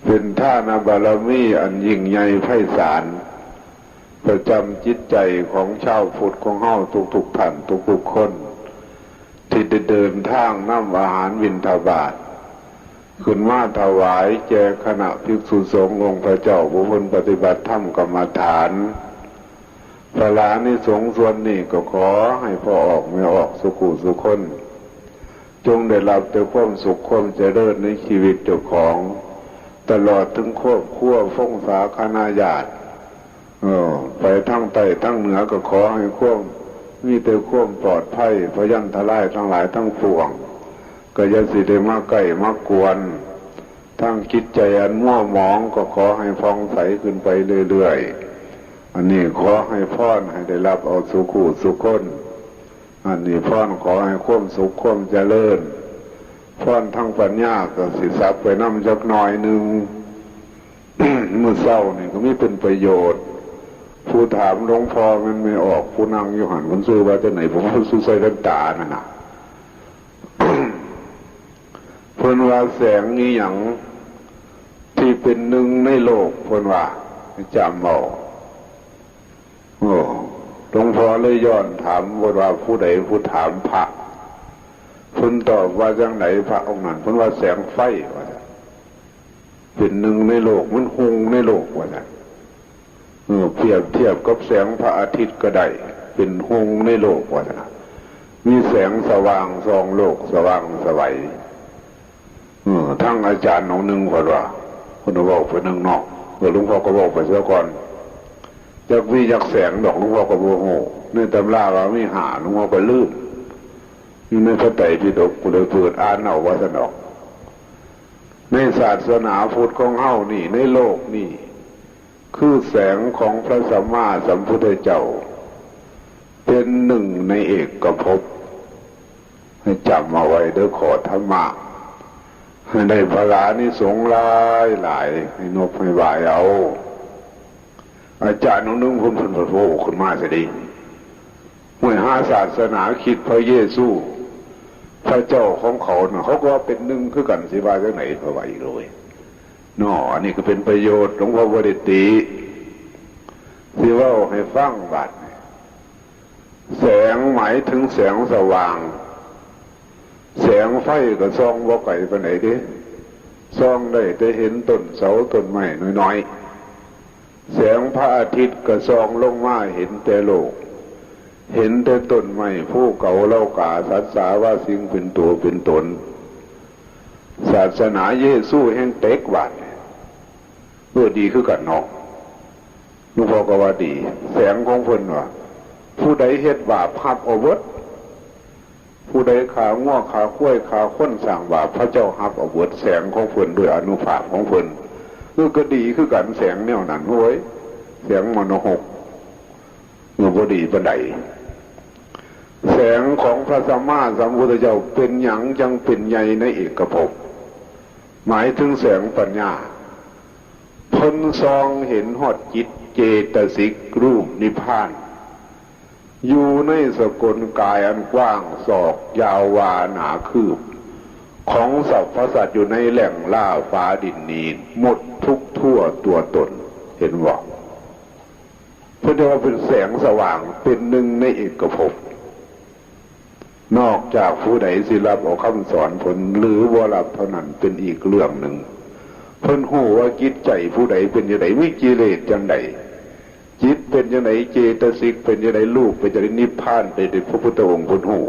เป็นทานบารมีอันยิ่งใหญ่ไพศาล ประจำจิตใจของชาวพุทธของเฮาทุกๆท่านทุกๆคน ที่ได้เดินทางนำอาหารบิณฑบาต ขึ้นมาถวายแก่คณะภิกษุสงฆ์องค์พระเจ้าผู้เพิ่นปฏิบัติธรรมกรรมฐาน พลานิสงส์ส่วนนี้ก็ขอให้พ่อออกแม่ออกสุขุสุคน จงได้รับแต่ความสุขความเจริญในชีวิตเจ้าของ ตลอดถึงครอบครัวพงศาคณาญาติ เออ ไปทั้งใต้ทั้งเหนือก็ขอให้ความ มีแต่ความปลอดภัย พยันตรายทั้งหลายทั้งปวง ก็อย่าสิได้มาใกล้มากวน ทั้งจิตใจอันมัวหมองก็ขอให้ผ่องใสขึ้นไปเรื่อยๆ อันนี้ขอให้พรให้ได้รับเอาสุขุสุคน อันนี้พรขอให้ความสุขความเจริญ พรทางปัญญาก็สิสับไปนำจักหน่อยหนึ่ง มื้อเช้านี่ก็มีเป็นประโยชน์ ผู้ถามหลวงพ่อมันไม่ออก ผู้นั่งอยู่หั่น มันชื่อว่าจังไหน ผมว่าชื่อใส่แว่นตานั่นน่ะ เพิ่นว่าแสงนี้หยังที่เป็นหนึ่งในโลก เพิ่นว่า จำเอา โอ้ หลวงพ่อเลยย้อนถาม เพิ่นว่าผู้ใดผู้ถามพระ เพิ่นตอบว่าจังไหน พระองค์นั้น เพิ่นว่าแสงไฟ ว่าซั่น เป็นหนึ่งในโลก มันฮุ่งในโลก ว่าซั่น เออ เปรียบเทียบกับแสงพระอาทิตย์ก็ได้ เป็นฮุ่งในโลก ว่าซั่น มีแสงสว่างส่องโลก สว่างไสว เออ ทั้งอาจารย์องค์หนึ่ง เพิ่นว่า เพิ่นเว้าไปหนึ่งเนาะ เออ หลวงพ่อก็เว้าไปซะก่อน จักมีจักแสงดอก หลวงพ่อก็บ่ฮู้ ในตำราว่ามีห้า หลวงพ่อก็ลืม อยู่ในพระไตรปิฎก ผู้ใดเปิดอ่านเอา ว่าซั่นดอก ในศาสนาพุทธของเฮานี่ ในโลกนี่ คือแสงของพระสัมมาสัมพุทธเจ้า เป็นหนึ่งในเอกภพ ให้จำเอาไว้เด้อ ขอธรรมะ ให้ได้พลานิสงส์หลายหลาย ให้นบให้ไหวเอา อาจารย์องค์หนึ่ง เพิ่น เพิ่น เพิ่นโผล่ขึ้นมาซะดิ ห้วย หาศาสนาคริสต์ พระเยซู พระเจ้าของเขาน่ะ เขาก็ว่าเป็นหนึ่งคือกัน สิว่าจังไหน เขาว่าอีกเลยเนาะ อันนี้ก็เป็นประโยชน์ หลวงพ่อบ่ได้ติ สิเว้าให้ฟังบัดนี้ แสงหมายถึงแสงสว่าง แสงไฟก็ส่องบ่ไกลปานใดเด้ ส่องได้แต่เห็นต้นเสาต้นไม้น้อยๆ แสงพระอาทิตย์ก็ส่องลงมาเห็นแต่โลก เห็นแต่ต้นไม้ ภูเขา เหล่ากา สัตว์สา ว่าสิ่งเป็นตัวเป็นตน ศาสนาเยซูแห่งเต็กบาด เออ ดีคือกันเนาะ หลวงพ่อก็ว่าดี แสงของเพิ่นว่า ผู้ใดเฮ็ดบาปฮับเอาเบิด ผู้ใดฆ่างัวฆ่าควายฆ่าคนสร้างบาป พระเจ้าฮับเอาเบิด แสงของเพิ่นด้วยอานุภาพของเพิ่น เออ ก็ดีคือกัน แสงแนวนั้นเฮ้ย แสงมโนหก เออ บ่ดีปานใด แสงของพระสัมมาสัมพุทธเจ้าเป็นหยังจังเป็นใหญ่ในเอกภพ หมายถึงแสงปัญญา เพิ่นส่องเห็นฮอดจิตเจตสิกรูปนิพพาน อยู่ในสกลกายอันกว้างศอกยาววาหนาคืบ ของสรรพสัตว์อยู่ในแหล่งล่าฟ้าดินนี้ หมดทุกทั่วตัวตน เห็นบ่ เพิ่นเรียกว่าเป็นแสงสว่าง เป็นหนึ่งในเอกภพ นอกจากผู้ใดสิรับเอาคำสอนเพิ่นหรือบ่รับเท่านั้นเป็นอีกเรื่องหนึ่ง เพิ่นฮู้ว่าจิตใจผู้ใดเป็นจังได มีกิเลสจังได จิตเป็นจังได เจตสิกเป็นจังได รูปเป็นจังได นิพพานเป็นจังได พระพุทธองค์เพิ่นฮู้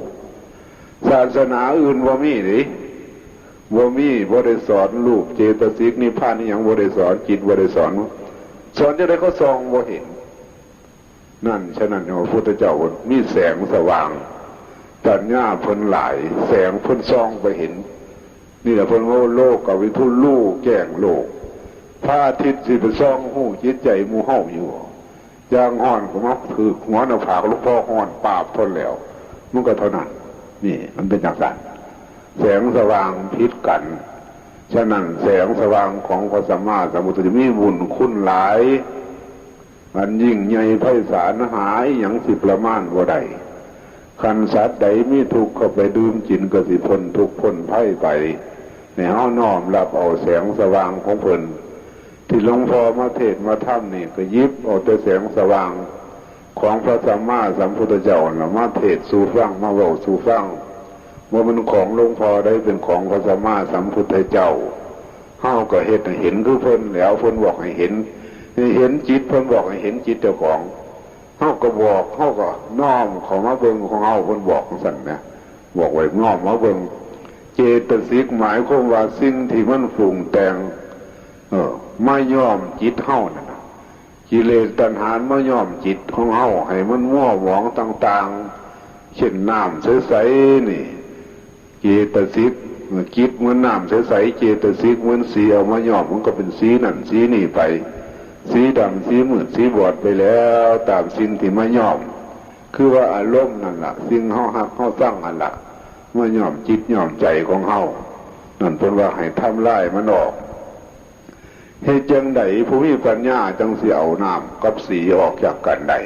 ศาสนาอื่นบ่มีเด้ บ่มี บ่ได้สอนรูป เจตสิก นิพพาน อิหยังบ่ได้สอน จิตบ่ได้สอน สอนจังได เขาส่องบ่เห็น นั่น ฉะนั้นพระพุทธเจ้ามีแสงสว่าง ปัญญาเพิ่นหลาย แสงเพิ่นส่องไปเห็น นี่แหละเพิ่นว่าโลกวิทู รู้แจ้งโลก พระอาทิตย์สิไปส่องฮู้จิตใจหมู่เฮาอยู่ อย่างฮ้อนก็มาถืกหัวหน้าผากหลวงพ่อ ฮ้อนปาบทนแล้ว มันก็เท่านั้น นี่มันเป็นจังซั่น แสงสว่างผิดกัน ฉะนั้นแสงสว่างของพระสัมมาสัมพุทธเจ้ามีบุญคุณหลาย อันยิ่งใหญ่ไพศาล หาอิหยังสิประมาณบ่ได้ คันสัตว์ใดมีทุกข์เข้าไปดื่มกินก็สิพ้นทุกข์พ้นภัยไป ให้เฮาน้อมรับเอาแสงสว่างของเพิ่น ที่หลวงพ่อมาเทศน์มาธรรมนี่ก็หยิบเอาแต่แสงสว่างของพระสัมมาสัมพุทธเจ้านั่นล่ะมาเทศน์สู่ฟัง มาเว้าสู่ฟัง บ่แม่นของหลวงพ่อใด เป็นของพระสัมมาสัมพุทธเจ้า เฮาก็เฮ็ดให้เห็นคือเพิ่นแหล้ว เพิ่นบอกให้เห็น ให้เห็นจิต เพิ่นบอกให้เห็นจิตเจ้าของ เฮาก็บอก เฮาก็น้อมเข้ามาเบิ่งของเฮา เพิ่นบอกจั่งซั้นนะ บอกไว้น้อมมาเบิ่ง เจตสิกหมายความว่าสิ่งที่มันปรุงแต่ง เออ มาย้อมจิตเฮานั่นน่ะ กิเลสตัณหามาย้อมจิตของเฮาให้มันมัวหมองต่างๆ เช่นน้ำใสๆ นี่ เจตสิก จิตเหมือนน้ำใสๆ เจตสิกเหมือนสี เอามาย้อมมันก็เป็นสีนั่นสีนี่ไป สีดำสีมืดสีบอดไปแล้ว ตามสิ่งที่มาย้อม คือว่าอารมณ์นั่นล่ะ สิ่งเฮาฮักเฮาซังนั่นล่ะ มาย้อมจิตย้อมใจของเฮา นั่นเพิ่นว่าให้ทำลายมันออก เฮ็ดจั่งใดผู้มีปัญญาจั่งสิเอาน้ำกับสีออกจากกันได้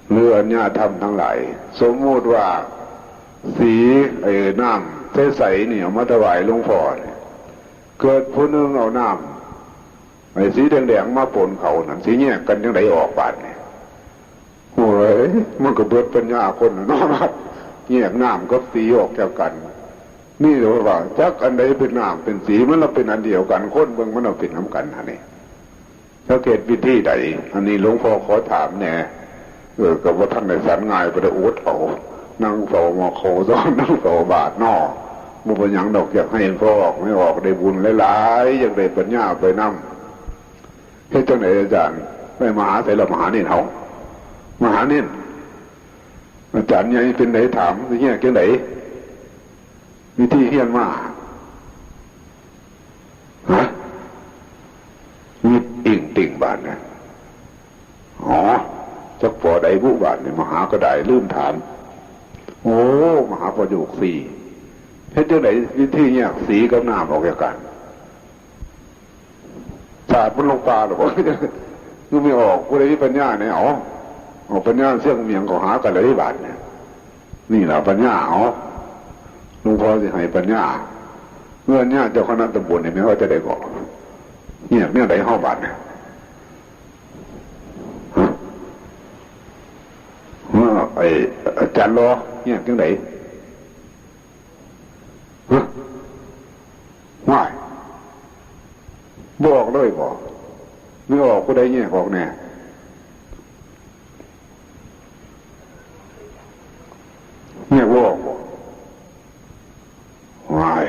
หรืออัญญาธรรมทั้งหลาย สมมุติว่าสี ไอ้น้ำใสๆนี่เอามาถวายหลวงพ่อนี่ เกิดผู้หนึ่งเอาน้ำไอ้สีแดงๆมาปนเขานั่น สิแยกกันจั่งใดออกบาดนี่ โอ้ย มันก็เบิดปัญญาคนน่ะเนาะ แยกน้ำกับสีออกจากกัน นี่เลยว่าจักอันใดเป็นน้ำเป็นสี มันละเป็นอันเดียวกัน คนเบิ่งมันเอาเป็นนำกันหั่นนี่ สังเกตวิธีใด อันนี้หลวงพ่อขอถามแหน่ เออ ก็บ่ทันได้สันง่าย บ่ได้อดเอา นั่งเฝ้าหม้อข้าว นั่งเฝ้าบาตรเนาะ บ่เป็นหยังดอก อยากให้พ่อออกไม่ออก ได้บุญหลายๆ อยากได้ปัญญาไปนำ เฮ็ดจั่งใดอาจารย์ ไปมาหาไสล่ะ มหาเณรเฮา มหาเณร อาจารย์ใหญ่เป็นไดถาม สิแยกจั่งใด วิธีเฮียนมา ฮะ งึดอิงติ่งบาดนะ อ๋อ จักปอใดบุบาดนี่ มหาก็ได้ลืมถาม โอ้ มหาประโยคสี่ เฮ็ดจั่งใดวิธีแยกสีกับน้ำออกจากกัน สาดมันลงปลาหรอ คือไม่ออก ผู้ใดมีปัญญาเนี่ย เอา เอาปัญญาเสี่ยงเมียงเขาหากันเลยบาดเนี่ย นี่แหละปัญญา เอา หลวงพ่อสิให้ปัญญา เมื่อเนี่ยเจ้าคณะตำบลเนี่ย แม่นว่าจะได้ก่อ เนี่ย เนี่ยใดเฮาบาดเนี่ย ฮะ เมื่อไอ้อาจารย์รอ เนี่ยจั่งใด ฮะ ว้าย บ่ออกเลยบ่ ไม่ออก ผู้ใดแยกออกแน่ แยกบ่ออกบ่ ว้าย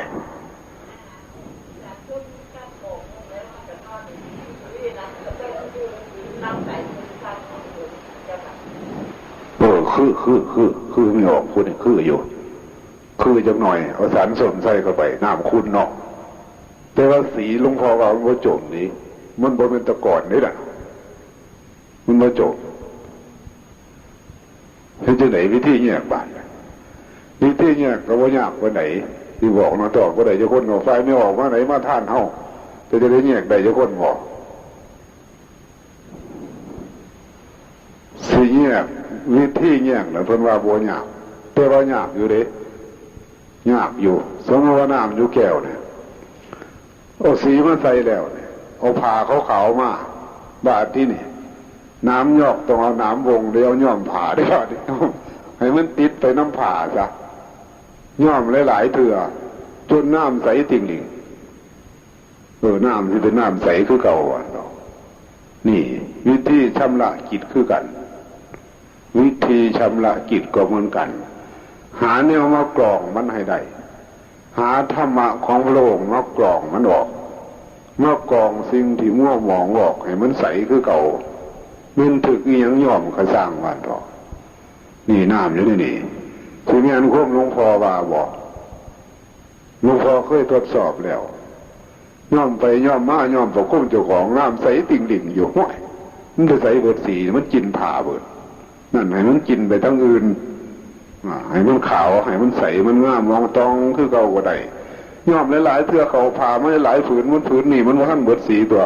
เออ คือ คือ คือ คือไม่ออก ผู้นี่คืออยู่ คือจักหน่อย เอาสารส้มใส่เข้าไป น้ำขุ่นเนาะ แต่ว่าสีหลวงพ่อว่ามันบ่จมนี่ มันบ่เป็นตะกอนนี่ล่ะ มันบ่จม เฮ็ดจั่งใดวิธีแยกบาด วิธีแยกก็บ่ยากปานใด สิบอกเนาะ แต่ออกบ่ได้จักคนเนาะ ฝ่ายไม่ออกมาไหนมาทานเฮา แต่จะได้แยกได้จักคนบ่ สิแยก วิธีแยกน่ะเพิ่นว่าบ่ยาก แต่ว่ายากอยู่เด้ ยากอยู่ สมมุติว่าน้ำอยู่แก้วเนี่ย เอาสีมาใส่แล้วเนี่ย เอาผ้าขาวๆมา บาดที่นี่ น้ำยอกต้องเอาน้ำวงเดียวย้อมผ้าเด้อ ให้มันติดไปน้ำผ้าซะ ย้อมหลายๆเทื่อ จนน้ำใสติ่งหลิง เออ น้ำที่เป็นน้ำใสคือเก่าอะเนาะ นี่ วิธีชำระจิตคือกัน วิธีชำระจิตก็เหมือนกัน หาแนวมากรองมันให้ได้ หาธรรมะของพระองค์มากรองมันออก มากรองสิ่งที่มัวหมองออกให้มันใสคือเก่า แม่นถืกอีหยังย้อมกะซ่างว่าเถาะ นี่น้ำอยู่ในนี่ สิแม่นความหลวงพ่อว่าบ่ หลวงพ่อเคยทดสอบแล้ว ย้อมไปย้อมมา ย้อมประโคมเจ้าของ น้ำใสติ่งหลิ่งอยู่ ห้วย มันจะใสเบิดสี มันกินผ้าเบิด นั่นให้มันกินไปทั้งอื่น อ่า ให้มันขาว ให้มันใส มันงาม มองตองคือเก่าก็ได้ ย้อมหลายๆเทื่อ เข้าผ้ามาหลายๆผืน มันผืนนี่มันบ่ทันเบิดสีตัว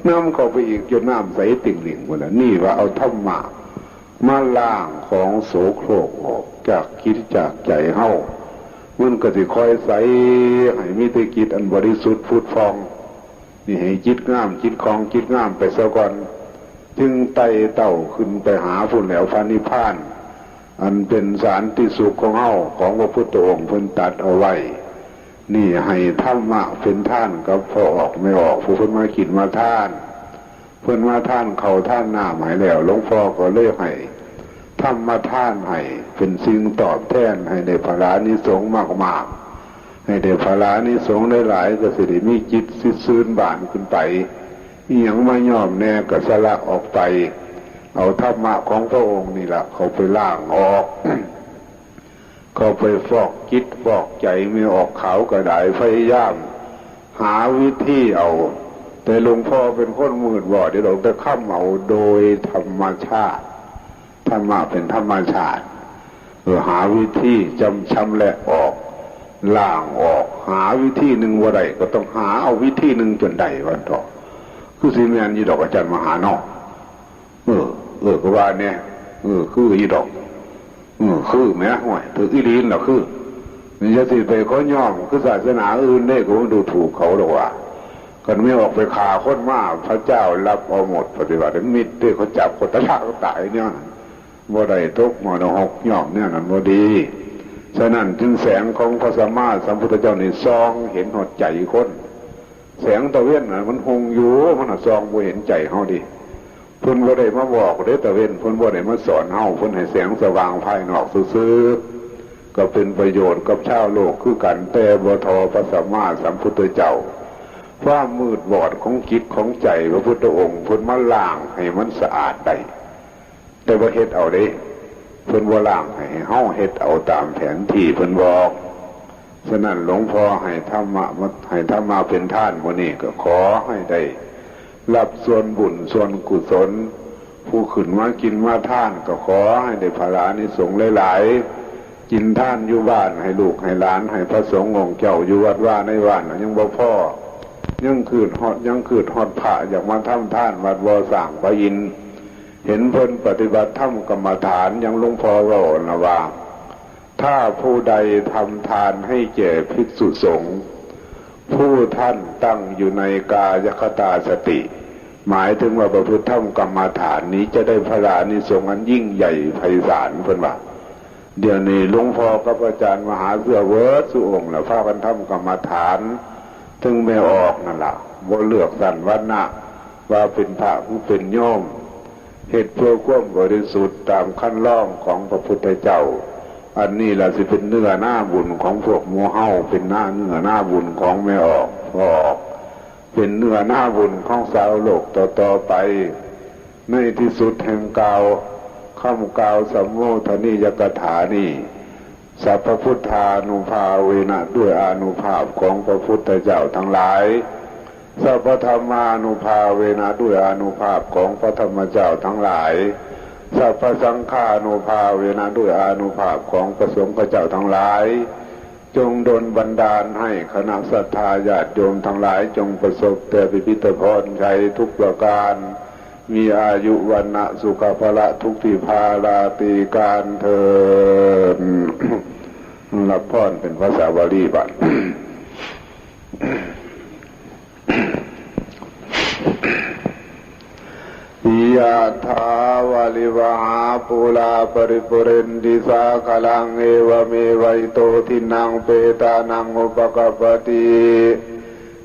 นำเข้าไปอีกจนน้ำใสติ่งหลิ่งหมดแล้ว นี่ว่าเอาธรรมะมาล้างของโสโครกออกจากจิตจากใจเฮา มันก็สิค่อยใส ให้มีแต่จิตอันบริสุทธิ์ผุดผ่อง นี่ให้จิตงาม จิตของจิตงามไปซะก่อน จึงไต่เต้าขึ้นไปหาพุ้นแหล้ว พระนิพพาน อันเป็นสันติสุขของเฮา ของพระพุทธองค์เพิ่นตรัสเอาไว้ นี่ให้ธรรมะเป็นทานกับพ่อออกแม่ออก ผู้เพิ่นมากินมาทาน เพิ่นมาทานข้าวทานน้ำให้แล้ว หลวงพ่อก็เลยให้ธรรมทานให้ เป็นสิ่งตอบแทน ให้ได้ผลานิสงส์มากๆ ให้ได้ผลานิสงส์หลายๆ ก็สิได้มีจิตซื่นบานขึ้นไป อิหยังมาย้อมแน่ก็สละออกไป เอาธรรมะของพระองค์นี่ล่ะเข้าไปล้างออก เข้าไปฟอกจิตฟอกใจ ไม่ออกขาวก็ได้ พยายามหาวิธีเอา แต่หลวงพ่อเป็นคนมืดบอดเด้ดอก แต่ค้ำเอาโดยธรรมชาติ ธรรมะเป็นธรรมชาติ เออ หาวิธีจำ ชำแหละออก ล้างออก หาวิธีหนึ่งบ่ได้ก็ต้องหาเอาวิธีหนึ่งจนได้วันเถาะ คือสิแม่นอยู่ดอกอาจารย์มหาเนาะ เออ เออ ก็ว่าเนี่ย เออ คืออยู่ดอก เออ คือแหม ห่วย ถืออีหลีนล่ะ คือ นี่จะสิไปขอย่อม คือศาสนาอื่นเด้ ก็บ่ดูถูกเขาดอกว่า กันไม่ออกไปฆ่าคนมา พระเจ้ารับเอาหมด ปฏิบัติมิตรเด้ เขาจับคนตะลากตายเนี่ย บ่ได้ตกมรหกย่อมเนี่ย นั้นบ่ดี ฉะนั้นจึงแสงของพระสัมมาสัมพุทธเจ้านี่ส่องเห็นฮอดใจคน แสงตะเว็นน่ะมันฮุ่งอยู่ มันน่ะส่องบ่เห็นใจเฮาดิ เพิ่นบ่ได้มาบอกเด้ตะเว็น เพิ่นบ่ได้มาสอนเฮา เพิ่นให้แสงสว่างภายนอกซื่อๆ ก็เป็นประโยชน์กับชาวโลกคือกัน แต่บ่เท่าพระสัมมาสัมพุทธเจ้า ความมืดบอดของจิตของใจพระพุทธองค์ เพิ่นมาล้างให้มันสะอาดได้ แต่บ่เฮ็ดเอาเด้ เพิ่นบ่ล้างให้ เฮาเฮ็ดเอาตามแผนที่เพิ่นบอก ฉะนั้นหลวงพ่อให้ธรรมะมา ให้ธรรมะเป็นทานมื้อนี้ก็ขอให้ได้รับส่วนบุญส่วนกุศล ผู้ขึ้นมากินมาทานก็ขอให้ได้ผลานิสงส์หลายๆ กินทานอยู่บ้านให้ลูกให้หลาน ให้พระสงฆ์องค์เจ้าอยู่วัดวาในบ้านยังบ่พอ ยังคืดฮอด ยังคืดฮอดพระอยากมาทำทานวัดวาสร้างพระอินทร์ เห็นเพิ่นปฏิบัติธรรมกรรมฐาน อย่างหลวงพ่อเว้านะว่า ถ้าผู้ใดทำทานให้แก่ภิกษุสงฆ์ ผู้ท่านตั้งอยู่ในกายคตาสติ หมายถึงว่าประพฤติธรรมกรรมฐานนี้จะได้ผลานิสงส์อันยิ่งใหญ่ไพศาล เพิ่นว่า เดี๋ยวนี้หลวงพ่อกับอาจารย์มหาเสื้อเวิร์ดสุองค์ละพากันทำกรรมฐาน ถึงแม่ออกนั่นละ บ่เลือกสันวรรณะ ว่าเป็นพระหรือเป็นโยม เฮ็ดเพื่อความบริสุทธิ์ตามคันลองของพระพุทธเจ้า อันนี้ล่ะสิเป็นเนื้อนาบุญของพวกหมู่เฮา เป็นหน้าเนื้อนาบุญของแม่ออก พ่อออก เป็นเนื้อนาบุญของสาวโลกต่อๆไป ในที่สุดแห่งกล่าว คำกล่าวสัมโมทนียกถานี้ สัพพพุทธานุภาเวนะ ด้วยอานุภาพของพระพุทธเจ้าทั้งหลาย สัพพธรรมานุภาเวนะ ด้วยอานุภาพของพระธรรมเจ้าทั้งหลาย สัพพสังฆานุภาเวนะ ด้วยอานุภาพของพระสงฆ์เจ้าทั้งหลาย จงดลบันดาลให้คณะศรัทธาญาติโยมทั้งหลายจงประสบแต่พิพิธพรชัยทุกประการ มีอายุวรรณะสุขะพละทุกที่พาราตรีการเทอญ รับพรเป็นภาษาบาลีบัด ยะถาวาริวหาปูราปริปุเรนติสาคลัง เอวเมวะอิโตทินังเปตานังอุปกัปปติ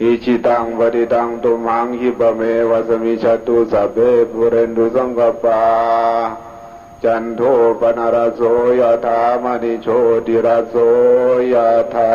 อิจิตังปฏิตังตุมหังคิปะเมวะสมิชตุสัพเพปุเรนตุสังกปปา จันโทปนรสโสยะถามณิโชติรสโสยะถา